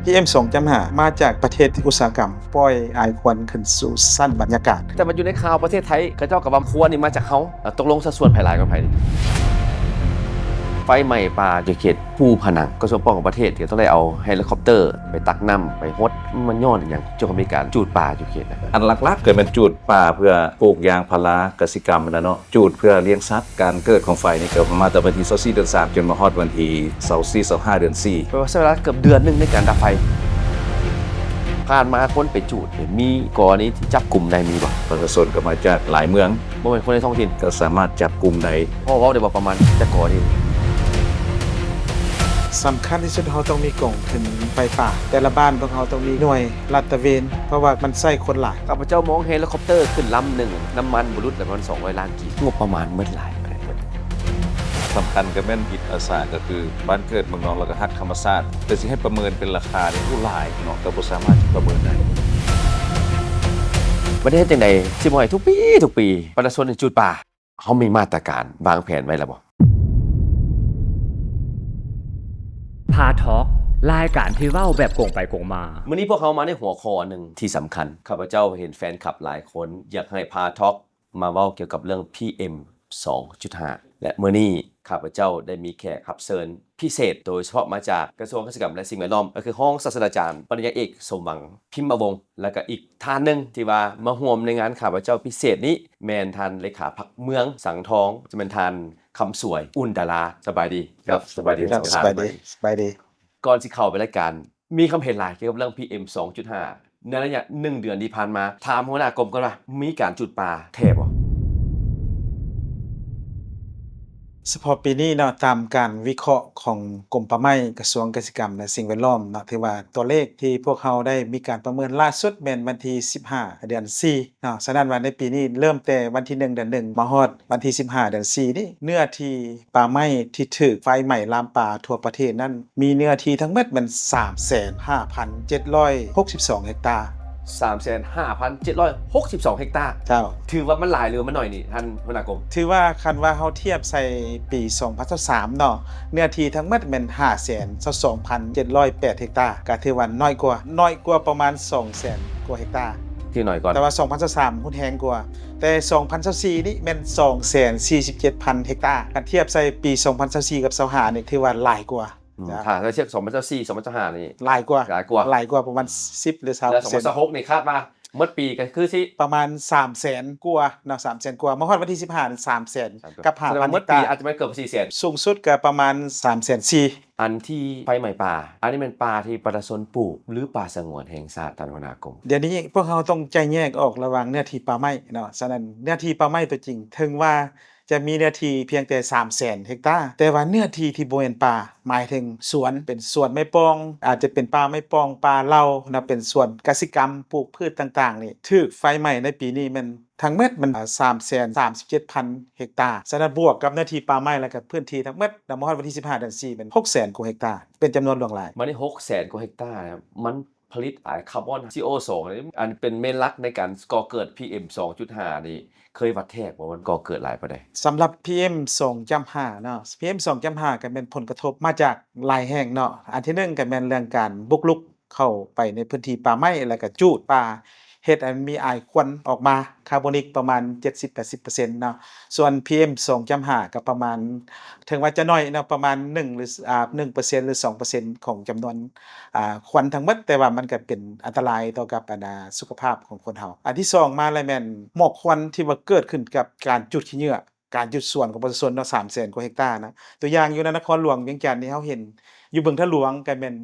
ພີເອັມສອງຈຸດຫ້າ ມາຈາກປະເທດທີ່ອຸດສາຫະກຳ ປ່ອຍອາຍຄວັນຂຶ້ນສູ່ຊັ້ນບັນຍາກາດ. ແຕ່ມາຢູ່ໃນຂ່າວປະເທດໄທ ເຂົາເຈົ້າກໍວ່າຄວັນນີ້ມາຈາກເຮົາ. ຕົກລົງສັດສ່ວນໃຜຫຼາຍກວ່າໃຜນີ້? ໄຟໄໝ້ປ່າຢູ່ເຂດພູຜະໜັງ ກະຊວງປ້ອງກັນປະເທດກໍຕ້ອງໄດ້ເອົາເຮລິຄອບເຕີໄປຕັກນ້ຳ ໄປຫົດ ມັນຍ້ອນຫຍັງຈຶ່ງມີການຈູດປ່າຢູ່ເຂດນັ້ນ? ອັນຫຼັກໆກໍແມ່ນຈູດປ່າເພື່ອປູກຢາງພາລາ ກະສິກຳຫັ້ນແຫຼະເນາະ. ຈູດເພື່ອລ້ຽງສັດ. ການເກີດຂອງໄຟນີ້ກໍມາແຕ່ວັນທີຊາວສີ່ ເດືອນສາມ ຈົນມາຮອດວັນທີຊາວສີ່ ຊາວຫ້າ ເດືອນສີ່ ແປວ່າໃຊ້ເວລາເກືອບເດືອນໜຶ່ງໃນການດັບໄຟ. ຜ່ານມາຄົນໄປຈູດນີ້ ມີກໍລະນີທີ່ຈັບກຸມໄດ້ມີບໍ່? ປະຊາຊົນກໍມາຈາກຫຼາຍເມືອງ ບໍ່ແມ່ນຄົນໃນທ້ອງຖິ່ນ ກໍສາມາດຈັບກຸມໄດ້. ພໍເວົ້າໄດ້ບໍ່ ປະມານຈັກກໍລະນີ? ສຳຄັນທີ່ສຸດ ເຮົາຕ້ອງມີກອງທຶນໄຟປ່າ. ແຕ່ລະບ້ານພວກເຮົາຕ້ອງມີໜ່ວຍລາດຕະເວນ ເພາະວ່າມັນໃຊ້ຄົນຫຼາຍ. ຂ້າພະເຈົ້າມອງເຮລິຄອບເຕີຂຶ້ນລຳໜຶ່ງ ນ້ຳມັນບໍ່ຫຼຸດແລ້ວປະມານສອງຮ້ອຍລ້ານກີບ. ງົບປະມານໝົດຫຼາຍປານໃດ? ສຳຄັນກໍແມ່ນຈິດອາສາ ກໍຄືບ້ານເກີດເມືອງນອນ ແລ້ວກໍຮັກທຳມະຊາດ. ແຕ່ຊິໃຫ້ປະເມີນເປັນລາຄານີ້ ໂອ້ ຫຼາຍເນາະ ກໍບໍ່ສາມາດປະເມີນໄດ້. ບັດນີ້ເຮັດຈັ່ງໃດຊິບໍ່ໃຫ້ທຸກປີ ທຸກປີປະຊາຊົນໄດ້ຈູດປ່າ? ເຮົາມີມາດຕະການວາງແຜນໄວ້ແລ້ວບໍ່? ພາທອກ ລາຍການທີ່ເວົ້າແບບກົງໄປກົງມາ. ມື້ນີ້ພວກເຮົາມາໃນຫົວຂໍ້ໜຶ່ງທີ່ສຳຄັນ. ຂ້າພະເຈົ້າເຫັນແຟນຄລັບຫຼາຍຄົນຢາກໃຫ້ພາທອກມາເວົ້າກ່ຽວກັບເລື່ອງ ພີເອັມສອງຈຸດຫ້າ ແລະ ມື້ນີ້ຂ້າພະເຈົ້າໄດ້ມີແຂກຮັບເຊີນພິເສດ ໂດຍສະເພາະມາຈາກກະຊວງກະສິກຳ ແລະ ສິ່ງແວດລ້ອມ ກໍຄືຮອງສາດສະດາຈານ ປະລິນຍາເອກ ສົມຫວັງ ພິມມະວົງ ແລະ ກໍອີກທ່ານໜຶ່ງທີ່ວ່າມາຮ່ວມໃນງານຂ້າພະເຈົ້າພິເສດນີ້ ແມ່ນທ່ານເລຂາພັກເມືອງສັງທອງ ຈະແມ່ນທ່ານ ຄຳສວຍ ອຸ່ນດາລາ. ສະບາຍດີ. ຄັບ ສະບາຍດີທັງສອງທ່ານ. ສະບາຍດີ ສະບາຍດີ. ກ່ອນຊິເຂົ້າໄປລາຍການ ມີຄຳເຫັນຫຼາຍກ່ຽວກັບເລື່ອງ ພີເອັມສອງຈຸດຫ້າ ໃນໄລຍະໜຶ່ງເດືອນທີ່ຜ່ານມາ. ຖາມຫົວໜ້າກົມກ່ອນວ່າ ມີການຈູດປ່າແທ້ບໍ່? ສະເພາະປີນີ້ເນາະ ຕາມການວິເຄາະຂອງກົມປ່າໄມ້ ກະຊວງກະສິກຳ ແລະ ສິ່ງແວດລ້ອມເນາະ ຖືວ່າຕົວເລກທີ່ພວກເຮົາໄດ້ມີການປະເມີນລ່າສຸດແມ່ນວັນທີສິບຫ້າ ເດືອນສີ່ ເນາະ. ສະນັ້ນວ່າໃນປີນີ້ ເລີ່ມແຕ່ວັນທີໜຶ່ງ ເດືອນໜຶ່ງ ມາຮອດວັນທີສິບຫ້າ ເດືອນສີ່ນີ້ ເນື້ອທີ່ປ່າໄມ້ທີ່ຖືກໄຟໄໝ້ລາມປ່າທົ່ວປະເທດນັ້ນ ມີເນື້ອທີ່ທັງໝົດແມ່ນສາມແສນຫ້າພັນເຈັດຮ້ອຍຫົກສິບສອງເຮັກຕາ. ສາມແສນຫ້າພັນເຈັດຮ້ອຍຫົກສິບສອງເຮັກຕາ. ເຈົ້າ. ຖືວ່າມັນຫຼາຍ ຫຼືວ່າມັນໜ້ອຍນີ້ ທ່ານຫົວໜ້າກົມ? ຖືວ່າຄັນວ່າເຮົາທຽບໃສ່ປີສອງພັນຊາວສາມເນາະ ເນື້ອທີ່ທັງໝົດແມ່ນຫ້າແສນຊາວສອງພັນເຈັດຮ້ອຍແປດເຮັກຕາ ກໍຖືວ່າໜ້ອຍກວ່າ ໜ້ອຍກວ່າປະມານສອງແສນກວ່າເຮັກຕາ. ທີ່ໜ້ອຍກວ່າ. ແຕ່ວ່າສອງພັນຊາວສາມຮຸນແຮງກວ່າ ແຕ່ສອງພັນຊາວສີ່ນີ້ແມ່ນສອງແສນສີ່ສິບເຈັດພັນເຮັກຕາ ຄັນທຽບໃສ່ປີສອງພັນຊາວສີ່ກັບຊາວຫ້ານີ້ ຖືວ່າຫຼາຍກວ່າ. ອືມ ເຈົ້າ. ຖ້າເທີຽບສອງພັນຊາວສີ່ ສອງພັນຊາວຫ້ານີ້ຫຼາຍກວ່າ ຫຼາຍກວ່າ ຫຼາຍກວ່າປະມານສິບ ຫຼື ຊາວເປີເຊັນ. ແລ້ວສອງພັນຊາວຫົກນີ້ຄາດວ່າໝົດປີກໍຄືຊິປະມານສາມແສນກວ່າເນາະ ສາມແສນກວ່າ ມາຮອດວັນທີສິບຫ້ານີ້ ສາມແສນ ສາມແສນ ກັບຫ້າພັນເຮັກຕາ ອາດຈະແມ່ນເກືອບສີ່ແສນ. ສູງສຸດກໍປະມານສາມແສນສີ່. ອັນທີ່ໄຟໄໝ້ປ່າ ອັນນີ້ແມ່ນປ່າທີ່ປະຊາຊົນປູກ ຫຼື ປ່າສະຫງວນແຫ່ງຊາດ ທ່ານຫົວໜ້າກົມ? ດຽວນີ້ພວກເຮົາຕ້ອງແຈກແຍກອອກລະຫວ່າງເນື້ອທີ່ປ່າໄມ້ເນາະ. ສະນັ້ນເນື້ອທີ່ປ່າໄມ້ຕົວຈິງ ເຖິງວ່າຈະມີເນື້ອທີ່ພຽງແຕ່ສາມແສນເຮັກຕາ ແຕ່ວ່າເນື້ອທີ່ທີ່ບໍ່ແມ່ນປ່າ ໝາຍເຖິງສວນ ເປັນສວນໄມ້ປ່ອງ ອາດຈະເປັນປ່າໄມ້ປ່ອງ ປ່າເຫຼົ່າເນາະ ເປັນສວນກະສິກຳ ປູກພືດຕ່າງໆນີ້ ຖືກໄຟໄໝ້ໃນປີນີ້ແມ່ນ ທັງໝົດມັນ ສາມແສນສາມສິບເຈັດພັນເຮັກຕາ. ສະນັ້ນບວກກັບເນື້ອທີ່ປ່າໄມ້ ແລ້ວກໍພື້ນທີ່ທັງໝົດນຳມາຮອດວັນທີສິບຫ້າ ເດືອນສີ່ ແມ່ນຫົກແສນກວ່າເຮັກຕາ ເປັນຈຳນວນຫຼວງຫຼາຍ. ບັດນີ້ຫົກແສນກວ່າເຮັກຕາ ມັນຜະລິດອາຍຄາບອນ ຊີໂອສອງ ອັນເປັນເມນຫຼັກໃນການກໍ່ເກີດ ພີເອັມສອງຈຸດຫ້າ ນີ້ ເຄີຍວັດແທກບໍ່ ວ່າມັນກໍ່ເກີດຫຼາຍປານໃດ? ສຳລັບ ພີເອັມສອງຈຸດຫ້າ ເນາະ ພີເອັມສອງຈຸດຫ້າ ກໍແມ່ນຜົນກະທົບມາຈາກຫຼາຍແຫ່ງເນາະ. ອັນທີໜຶ່ງກໍແມ່ນເລື່ອງການບຸກລຸກ ເຂົ້າໄປໃນພື້ນທີ່ປ່າໄມ້ ແລ້ວກໍຈູດປ່າ ເຮັດໃຫ້ມັນມີອາຍຄວັນອອກມາ ຄາບອນນິກປະມານເຈັດສິບແປດສິບເປີເຊັນເນາະ. ສ່ວນ ພີເອັມສອງຈຸດຫ້າ ກໍປະມານ ເຖິງວ່າຈະໜ້ອຍເນາະ ປະມານໜຶ່ງ ຫຼື ອ່າ ໜຶ່ງເປີເຊັນ ຫຼື ສອງເປີເຊັນ ຂອງຈຳນວນ ອ່າ ຄວັນທັງໝົດ ແຕ່ວ່າມັນກໍເປັນອັນຕະລາຍຕໍ່ກັບ ອັນ ອ່າ ສຸຂະພາບຂອງຄົນເຮົາ. ອັນທີສອງມາແລ້ວແມ່ນໝອກຄວັນທີ່ວ່າເກີດຂຶ້ນກັບການຈູດຂີ້ເຫຍື້ອ ການຈູດສວນຂອງປະຊາຊົນເນາະ ສາມແສນກວ່າເຮັກຕານະ. ຕົວຢ່າງຢູ່ໃນນະຄອນຫຼວງວຽງຈັນນີ້ ເຮົາເຫັນຢູ່ບຶງທາດຫຼວງກໍແມ່ນ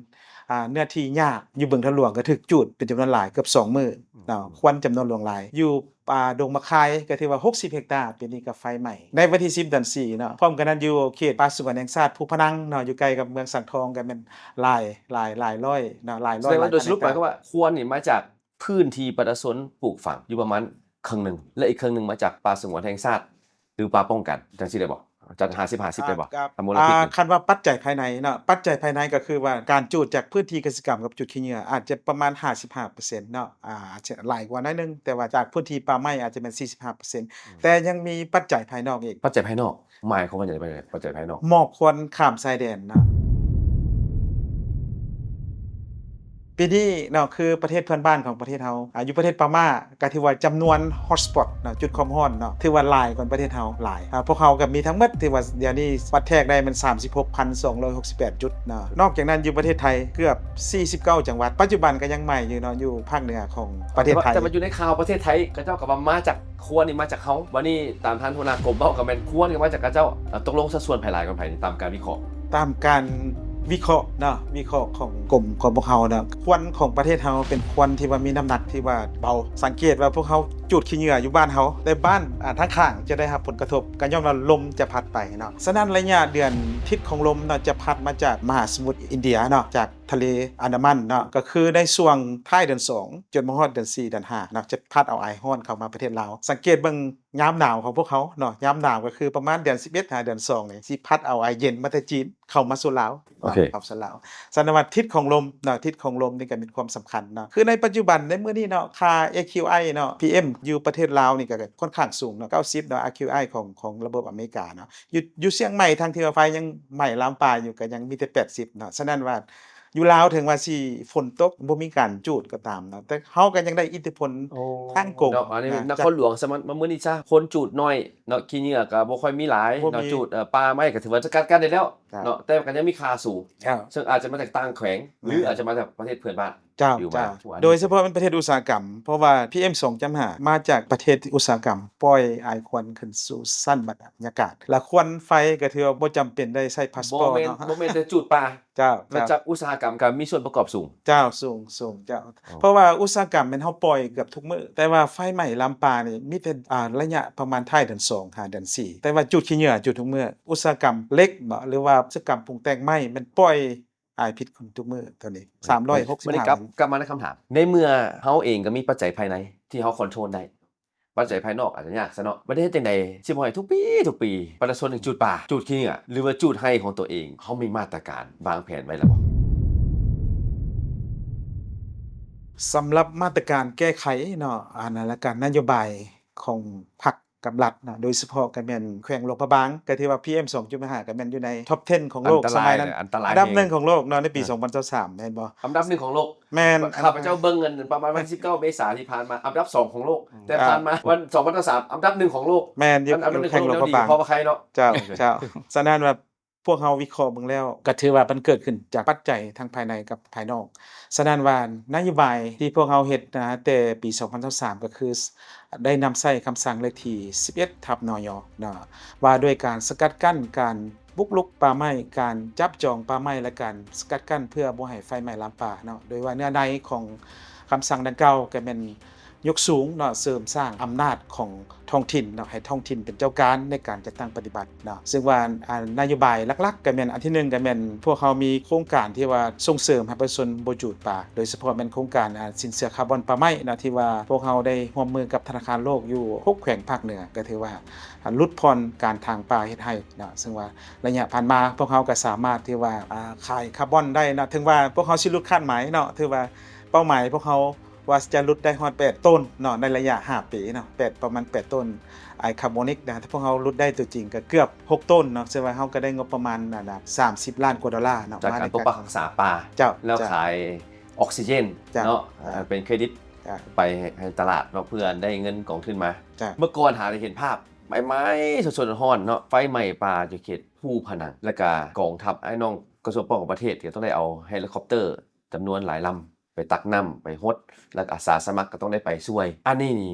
ອ່າ ເນື້ອທີ່ຫຍ້າຢູ່ບຶງທາດຫຼວງກໍຖືກຈູດເປັນຈຳນວນຫຼາຍ ເກືອບສອງມື້ເນາະ ຄວັນຈຳນວນຫຼວງຫຼາຍ. ຢູ່ ອ່າ ດົງໝາກຄາຍກໍຖືວ່າຫົກສິບເຮັກຕາ ປີນີ້ກໍໄຟໄໝ້ໃນວັນທີສິບ ເດືອນສີ່ເນາະ. ພ້ອມກັນນັ້ນຢູ່ເຂດປ່າສະຫງວນແຫ່ງຊາດພູຜະໜັງເນາະ ຢູ່ໃກ້ກັບເມືອງສັງທອງກໍແມ່ນຫຼາຍ ຫຼາຍ ຫຼາຍຮ້ອຍເນາະ ຫຼາຍຮ້ອຍ. ສະແດງວ່າໂດຍສະຫຼຸບໝາຍຄວາມວ່າຄວັນນີ້ມາຈາກພື້ນທີ່ປະຊາຊົນປູກຝັງຢູ່ປະມານເຄິ່ງໜຶ່ງ ແລະ ອີກເຄິ່ງໜຶ່ງມາຈາກປ່າສະຫງວນແຫ່ງຊາດ ຫຼື ປ່າປ້ອງກັນ ຈັ່ງຊີ້ໄດ້ບໍ່? ຈັດຫ້າສິບຫ້າສິບໄດ້ບໍ່? ອ່າ ຄັນວ່າປັດໄຈພາຍໃນເນາະ ປັດໄຈພາຍໃນກໍຄືວ່າການຈູດຈາກພື້ນທີ່ກະສິກຳກັບຈູດຂີ້ເຫຍື້ອ ອາດຈະປະມານຫ້າສິບຫ້າເປີເຊັນເນາະ ອາ ອາດຈະຫຼາຍກວ່າໜ້ອຍໜຶ່ງ ແຕ່ວ່າຈາກພື້ນທີ່ປ່າໄມ້ອາດຈະແມ່ນສີ່ສິບຫ້າເປີເຊັນ. ອືມ ແຕ່ຍັງມີປັດໄຈພາຍນອກອີກ. ປັດໄຈພາຍນອກ ໝາຍຄວາມວ່າຈັ່ງໃດ? ປັດໄຈພາຍນອກ ໝອກຄວັນຂ້າມຊາຍແດນເນາະ. ທີ່ນີ້ເນາະ ຄືປະເທດເພື່ອນບ້ານຂອງປະເທດເຮົາ ອາ ຢູ່ປະເທດພະມ້າ ກໍຖືວ່າຈຳນວນ hotspot ເນາະ ຈຸດຄວາມຮ້ອນເນາະ ຖືວ່າຫຼາຍກວ່າປະເທດເຮົາຫຼາຍ. ອາ ພວກເຮົາກໍມີທັງໝົດ ທີ່ວ່າດຽວນີ້ວັດແທກໄດ້ແມ່ນ ສາມສິບຫົກພັນສອງຮ້ອຍຫົກສິບແປດ ຈຸດເນາະ. ນອກຈາກນັ້ນ ຢູ່ປະເທດໄທເກືອບ ສີ່ສິບເກົ້າ ຈັງຫວັດ ປັດຈຸບັນກໍຍັງໄໝ້ຢູ່ເນາະ ຢູ່ພາກເໜືອຂອງປະເທດໄທ. ແຕ່ວ່າ ແຕ່ວ່າຢູ່ໃນຂ່າວປະເທດໄທ ເຂົາເຈົ້າກໍວ່າມາຈາກ ຄວັນນີ້ມາຈາກເຮົາ. ບັດນີ້ຕາມທ່ານຫົວໜ້າກົມເວົ້າກໍແມ່ນຄວັນກໍມາຈາກເຂົາເຈົ້າ. ເອົາ ຕົກລົງສັດສ່ວນໃຜຫຼາຍກວ່າໃຜນີ້ ຕາມການວິເຄາະ? ຕາມການວິເຄາະເນາະ ວິເຄາະຂອງກົມຂອງພວກເຮົາເນາະ ຄວັນຂອງປະເທດເຮົາເປັນຄວັນທີ່ວ່າມີນ້ຳໜັກທີ່ວ່າເບົາ. ສັງເກດວ່າພວກເຮົາຈູດຂີ້ເຫຍື້ອຢູ່ບ້ານເຮົາ ແຕ່ບ້ານ ອາ ທາງຂ້າງຈະໄດ້ຮັບຜົນກະທົບ ກໍຍ້ອນວ່າລົມຈະພັດໄປເນາະ. ສະນັ້ນໄລຍະເດືອນທິດຂອງລົມເນາະ ຈະພັດມາຈາກມະຫາສະໝຸດອິນເດຍເນາະ ຈາກ ທະເລອັນດາມັນເນາະ ກໍຄືໃນຊ່ວງທ້າຍເດືອນສອງ ຈົນມາຮອດເດືອນສີ່ ເດືອນຫ້າເນາະ ຈະພັດເອົາອາຍຮ້ອນເຂົ້າມາປະເທດລາວ. ສັງເກດເບິ່ງຍາມໜາວຂອງພວກເຮົາເນາະ ຍາມໜາວກໍຄືປະມານເດືອນສິບເອັດ ຫາເດືອນສອງນີ້ ຊິພັດເອົາອາຍເຢັນມາແຕ່ຈີນເຂົ້າມາສູ່ລາວ ໂອເຄ ເຂົ້າສູ່ລາວ. ສະນັ້ນວ່າທິດຂອງລົມເນາະ ທິດຂອງລົມນີ້ກໍມີຄວາມສຳຄັນເນາະ. ຄືໃນປັດຈຸບັນໃນມື້ນີ້ເນາະ ຄ່າ ເອ ຄິວ ໄອ ເນາະ ພີເອັມ ຢູ່ປະເທດລາວນີ້ກໍຄ່ອນຂ້າງສູງເນາະ ເກົ້າສິບເນາະ ອາ ຄິວ ໄອ ຂອງ ຂອງລະບົບອາເມລິກາເນາະ. ຢູ່ ຢູ່ຊຽງໃໝ່ ທາງທີ່ວ່າໄຟຍັງໄໝ້ລາມປາຢູ່ ກໍຍັງມີແຕ່ ແປດສິບເນາະ. ສະນັ້ນວ່າ ຢູ່ລາວເຖິງວ່າຊິຝົນຕົກ ບໍ່ມີການຈູດກໍຕາມເນາະ ແຕ່ເຮົາກໍຍັງໄດ້ອິດທິພົນ ໂອ້ ທາງກົງເນາະ. ອັນນີ້ ເນາະ ນະຄອນຫຼວງ ສະມະ ມາມື້ນີ້ຊະ ຄົນຈູດໜ້ອຍເນາະ ຂີ້ເຫຍື້ອກໍບໍ່ຄ່ອຍມີຫຼາຍ ບໍ່ມີ ເນາະ ຈູດ ເອີ ປ່າໄມ້ກໍຖືວ່າສະກັດກັ້ນໄດ້ແລ້ວ ເຈົ້າ ເນາະ ແຕ່ກໍຍັງມີຄ່າສູງ ເຈົ້າ ເຊິ່ງອາດຈະມາຈາກຕ່າງແຂວງ ແມ່ນ ຫຼື ອາດຈະມາຈາກປະເທດເພື່ອນບ້ານ ເຈົ້າ ຢູ່ມາ ເຈົ້າ ໂດຍສະເພາະແມ່ນປະເທດອຸດສາຫະກຳ ເພາະວ່າ ພີເອັມ ສອງຈຸດຫ້າ ມາຈາກປະເທດອຸດສາຫະກຳ ປ່ອຍອາຍຄວັນຂຶ້ນສູ່ຊັ້ນບັນຍາກາດ ແລະ ຄວັນໄຟກໍຖືວ່າບໍ່ຈຳເປັນໄດ້ໃຊ້ພາສປອດເນາະ ບໍ່ແມ່ນ ບໍ່ແມ່ນແຕ່ຈູດປ່າ ເຈົ້າ ມາຈາກອຸດສາຫະກຳກໍມີສ່ວນປະກອບສູງ ເຈົ້າ ສູງ ສູງ ເຈົ້າ ເພາະວ່າອຸດສາຫະກຳແມ່ນເຮົາປ່ອຍເກືອບທຸກມື້ ແຕ່ວ່າໄຟໄໝ້ລາມປ່ານີ້ມີແຕ່ ອ່າ ໄລຍະປະມານທ້າຍເດືອນສອງ ຫາເດືອນສີ່ ແຕ່ວ່າຈູດຂີ້ເຫຍື້ອຈູດທຸກມື້. ອຸດສາຫະກຳເຫຼັກເນາະ ຫຼືວ່າອຸດສາຫະກຳປຸງແຕ່ງໄມ້ ແມ່ນປ່ອຍອາຍພິດຂຶ້ນທຸກມື້ ເທົ່ານີ້ ສາມຮ້ອຍຫົກສິບຫ້າ ວັນນີ້ກັບ ກັບມາໃນຄຳຖາມ ໃນເມື່ອເຮົາເອງກໍມີປັດໄຈພາຍໃນທີ່ເຮົາຄອນໂທຣນໄດ້ ປັດໄຈພາຍນອກອາດຈະຍາກຊະເນາະ ມັນເຮັດຈັ່ງໃດຊິບໍ່ໃຫ້ທຸກປີ ທຸກປີ ປະຊາຊົນຈຶ່ງຈູດປ່າ ຈູດຂີ້ເຫຍື້ອ ຫຼືວ່າຈູດໄຮ່ຂອງຕົວເອງ? ເຮົາມີມາດຕະການວາງແຜນໄວ້ແລ້ວບໍ່? ສຳລັບມາດຕະການແກ້ໄຂເນາະ ອັນນັ້ນລະການນະໂຍບາຍຂອງພັກ ກັບລັດເນາະ ໂດຍສະເພາະກໍແມ່ນແຂວງຫຼວງພະບາງ ກໍຖືວ່າ ພີເອັມ ສອງຈຸດຫ້າ ກໍແມ່ນຢູ່ໃນທັອບເທັນຂອງໂລກ ອັນຕະລາຍ ສະໄໝນັ້ນ ອັນຕະລາຍ ອັນດັບໜຶ່ງຂອງໂລກເນາະ ໃນປີ ອືມ ສອງພັນຊາວສາມ ແມ່ນບໍ່? ອັນດັບໜຶ່ງຂອງໂລກ ແມ່ນ ຂ້າພະເຈົ້າເບິ່ງອັນປະມານວັນທີສິບເກົ້າ ເມສາທີ່ຜ່ານມາ ອັນດັບສອງຂອງໂລກ ແຕ່ ອ່າ ຜ່ານມາວັນ ສອງພັນຊາວສາມ ອັນດັບໜຶ່ງຂອງໂລກ ແມ່ນ ຢູ່ ອັນດັບໜຶ່ງຂອງໂລກ ແມ່ນຢູ່ແຂວງຫຼວງພະບາງ ນີ້ ເພາະວ່າໃຄເນາະ ເຈົ້າ ເຈົ້າ ສະນັ້ນວ່າ ພວກເຮົາວິເຄາະເບິ່ງແລ້ວ ກໍຖືວ່າມັນເກີດຂຶ້ນຈາກປັດໄຈທັງພາຍໃນກັບພາຍນອກ. ສະນັ້ນວ່ານະໂຍບາຍທີ່ພວກເຮົາເຮັດນະ ແຕ່ປີສອງພັນຊາວສາມ ກໍຄືໄດ້ນຳໃຊ້ຄຳສັ່ງເລກທີສິບເອັດ ທັບ ນຍ ເນາະ ວ່າດ້ວຍການສະກັດກັ້ນການບຸກລຸກປ່າໄມ້, ການຈັບຈອງປ່າໄມ້ ແລະ ການສະກັດກັ້ນເພື່ອບໍ່ໃຫ້ໄຟໄໝ້ລາມປ່າເນາະ ໂດຍວ່າເນື້ອໃນຂອງຄຳສັ່ງດັ່ງກ່າວກໍແມ່ນ ຍົກສູງເນາະ ເສີມສ້າງອຳນາດຂອງທ້ອງຖິ່ນເນາະ ໃຫ້ທ້ອງຖິ່ນເປັນເຈົ້າການໃນການຈັດຕັ້ງປະຕິບັດເນາະ. ເຊິ່ງວ່າ ອາ ນະໂຍບາຍຫຼັກໆ ກໍແມ່ນ ອັນທີໜຶ່ງ ກໍແມ່ນພວກເຮົາມີໂຄງການທີ່ວ່າສົ່ງເສີມໃຫ້ປະຊາຊົນບໍ່ຈູດປ່າ ໂດຍສະເພາະແມ່ນໂຄງການ ອາ ສິນເຊື່ອຄາບອນປ່າໄມ້ເນາະ ທີ່ວ່າພວກເຮົາໄດ້ຮ່ວມມືກັບທະນາຄານໂລກຢູ່ຫົກແຂວງພາກເໜືອ ກໍຖືວ່າ ອາ ຫຼຸດຜ່ອນການຖາງປ່າເຮັດໄຮ່ເນາະ. ເຊິ່ງວ່າໄລຍະຜ່ານມາພວກເຮົາກໍສາມາດທີ່ວ່າ ອາ ຂາຍຄາບອນໄດ້ເນາະ ເຖິງວ່າພວກເຮົາຊິຫຼຸດຄາດໝາຍເນາະ ຖືວ່າເປົ້າໝາຍພວກເຮົາ ວ່າຈະຫຼຸດໄດ້ຮອດແປດໂຕນເນາະ ໃນໄລຍະຫ້າປີເນາະ ແປດ ປະມານແປດໂຕນອາຍຄາບອນນິກນະ ຖ້າພວກເຮົາຫຼຸດໄດ້ຕົວຈິງກໍເກືອບຫົກໂຕນເນາະ ເຊິ່ງວ່າເຮົາກໍໄດ້ງົບປະມານ ອັນນະ ສາມສິບລ້ານກວ່າໂດລາເນາະ ຈາກການປົກປັກຮັກສາປ່າ ເຈົ້າ ແລ້ວຂາຍອອກຊີເຈນ ເຈົ້າ ເນາະ ເຈົ້າ ເປັນເຄຣດິດ ເຈົ້າ ໄປໃຫ້ຕະຫຼາດເນາະ ເພື່ອໄດ້ເງິນກອງທຶນມາ ເຈົ້າ ເມື່ອກ່ອນຫາໄດ້ເຫັນພາບໄໝ້ໆ ສົດໆ ຮ້ອນໆ ເນາະ ໄຟໄໝ້ປ່າຢູ່ເຂດພູພະນັງ ແລ້ວກະກອງທັບອ້າຍນ້ອງກະຊວງປ້ອງກັນປະເທດ ກໍຕ້ອງໄດ້ເອົາເຮລິຄອບເຕີຈຳນວນຫຼາຍລຳ ໄປຕັກນ້ຳ ໄປຫົດ ແລ້ວອາສາສະໝັກກໍຕ້ອງໄດ້ໄປຊ່ວຍ. ອັນນີ້ນີ້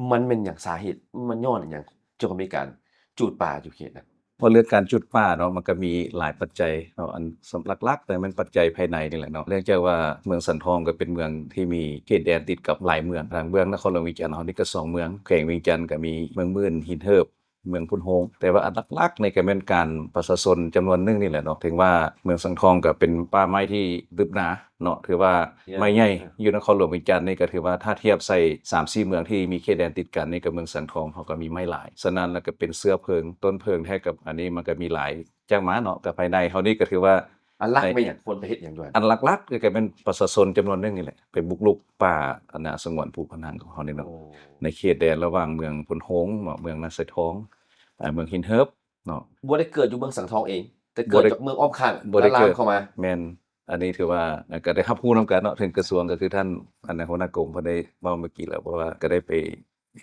ມັນແມ່ນຫຍັງ ສາເຫດມັນຍ້ອນຫຍັງຈຶ່ງມີການຈູດປ່າຢູ່ເຂດນັ້ນ? ເວົ້າເລື່ອງການຈູດປ່າເນາະ ມັນກໍມີຫຼາຍປັດໄຈເນາະ ອັນສຳ ຫຼັກໆ ແມ່ນປັດໄຈພາຍໃນນີ້ແຫຼະເນາະ ເນື່ອງຈາກວ່າເມືອງສັງທອງກໍເປັນເມືອງທີ່ມີເຂດແດນຕິດກັບຫຼາຍເມືອງ ທາງເບື້ອງນະຄອນຫຼວງວຽງຈັນເຮົານີ້ກໍສອງເມືອງ ແຂວງວຽງຈັນກໍມີເມືອງໝື່ນ ຫີນເຫີບ ເມືອງໂພນໂຮງ ແຕ່ວ່າອັນຫຼັກໆ ນີ້ກໍແມ່ນການປະຊາຊົນຈຳນວນໜຶ່ງນີ້ແຫຼະເນາະ ເຖິງວ່າເມືອງສັງທອງກໍເປັນປ່າໄມ້ທີ່ຕຶບໜາເນາະ ຖືວ່າໄມ້ໃຫຍ່ຢູ່ນະຄອນຫຼວງວຽງຈັນນີ້ ກໍຖືວ່າຖ້າທຽບໃສ່ສາມສີ່ເມືອງທີ່ມີເຂດແດນຕິດກັນນີ້ ກໍເມືອງສັງທອງເຮົາກໍມີໄມ້ຫຼາຍ ສະນັ້ນແລ້ວກໍເປັນເຊື້ອເພີງ ຕົ້ນເພີງແທ້ກັບອັນນີ້ມັນກໍມີຫຼາຍຈາກມາເນາະ ກໍພາຍໃນເຮົານີ້ກໍຖືວ່າ ອັນຫຼັກແມ່ນຫຍັງ? ຄວນໄປເຮັດຫຍັງຢູ່ຫັ້ນ? ອັນຫຼັກໆ ກໍແມ່ນປະຊາຊົນຈຳນວນໜຶ່ງນີ້ແຫຼະ ໄປບຸກລຸກປ່າອັນນະສະຫງວນພູພະນັງຂອງເຮົານີ້ເນາະ ໂອ້ ໃນເຂດແດນລະຫວ່າງເມືອງໂພນໂຮງເນາະ ເມືອງນາຊາຍທອງ ເອີ ເມືອງຫີນເຫີບເນາະ ບໍ່ໄດ້ເກີດຢູ່ເມືອງສັງທອງເອງ ແຕ່ເກີດຈາກເມືອງອ້ອມຂ້າງ ບໍ່ໄດ້ເກີດ ແລ້ວລາມເຂົ້າມາ ແມ່ນ ອັນນີ້ຖືວ່າ ກໍໄດ້ຮັບຮູ້ນຳກັນເນາະ ເຖິງກະຊວງ ກໍຄືທ່ານ ອັນນາ ຫົວໜ້າກົມເພິ່ນໄດ້ເວົ້າເມື່ອກີ້ແລ້ວ ເພາະວ່າກໍໄດ້ໄປ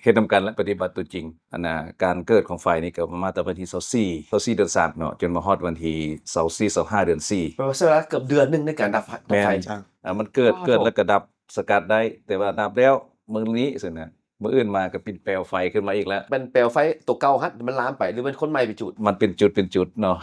ເຮັດນຳກັນ ແລະ ປະຕິບັດຕົວຈິງ. ອັນນາ ການເກີດຂອງໄຟນີ້ກໍປະມານແຕ່ວັນທີຊາວສີ່ ຊາວສີ່ເດືອນສາມເນາະ ຈົນມາຮອດວັນທີຊາວສີ່ ຊາວຫ້າເດືອນສີ່ ແປວ່າໃຊ້ເວລາເກືອບເດືອນໜຶ່ງໃນການດັບໄຟ. ແມ່ນ ໄຟ ອ່າ ມັນເກີດ ເກີດແລ້ວກໍດັບ ສະກັດໄດ້ ແຕ່ວ່າດັບແລ້ວ ມື້ນີ້ຊັ້ນນະ ມື້ອື່ນມາກໍປິ່ນແປວໄຟຂຶ້ນມາອີກແລ້ວ. ແມ່ນແປວໄຟໂຕເກົ່າຫັ້ນ ມັນລາມໄປ ຫຼືແມ່ນຄົນໃໝ່ໄປຈູດ? ມັນເປັນຈຸດເປັນຈຸດເນາະ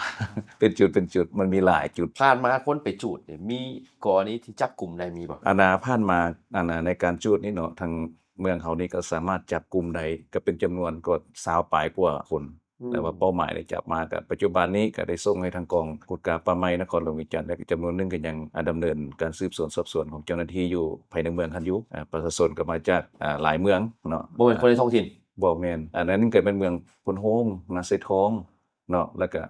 ເປັນຈຸດເປັນຈຸດ ມັນມີຫຼາຍຈຸດ. ຜ່ານມາຄົນໄປຈູດນີ້ ມີກໍລະນີທີ່ຈັບກຸມໄດ້ມີບໍ່? ອັນນາ ຜ່ານມາ ອັນນາ ໃນການຈູດນີ້ເນາະ ທາງເມືອງເຮົານີ້ກໍສາມາດຈັບກຸມໄດ້ ກໍເປັນຈຳນວນກໍຊາວປາຍກວ່າຄົນ. ອືມ ແຕ່ວ່າເປົ້າໝາຍໄດ້ຈັບມາ ກະປັດຈຸບັນນີ້ກະໄດ້ສົ່ງໃຫ້ທາງກອງກວດກາປ່າໄມ້ນະຄອນຫຼວງວຽງຈັນ ແລະ ຈຳນວນໜຶ່ງກໍຍັງ ອາ ດຳເນີນການສືບສວນສອບສວນຂອງເຈົ້າໜ້າທີ່ຢູ່ພາຍໃນເມືອງຫັ້ນຢູ່. ອາ ປະຊາຊົນກໍມາຈາກ ອາ ຫຼາຍເມືອງເນາະ. ບໍ່ແມ່ນຄົນໃນທ້ອງຖິ່ນ? ບໍ່ແມ່ນ. ອັນນັ້ນກໍແມ່ນເມືອງໂພນໂຮງ, ນາຊາຍທອງເນາະ ແລ້ວກະ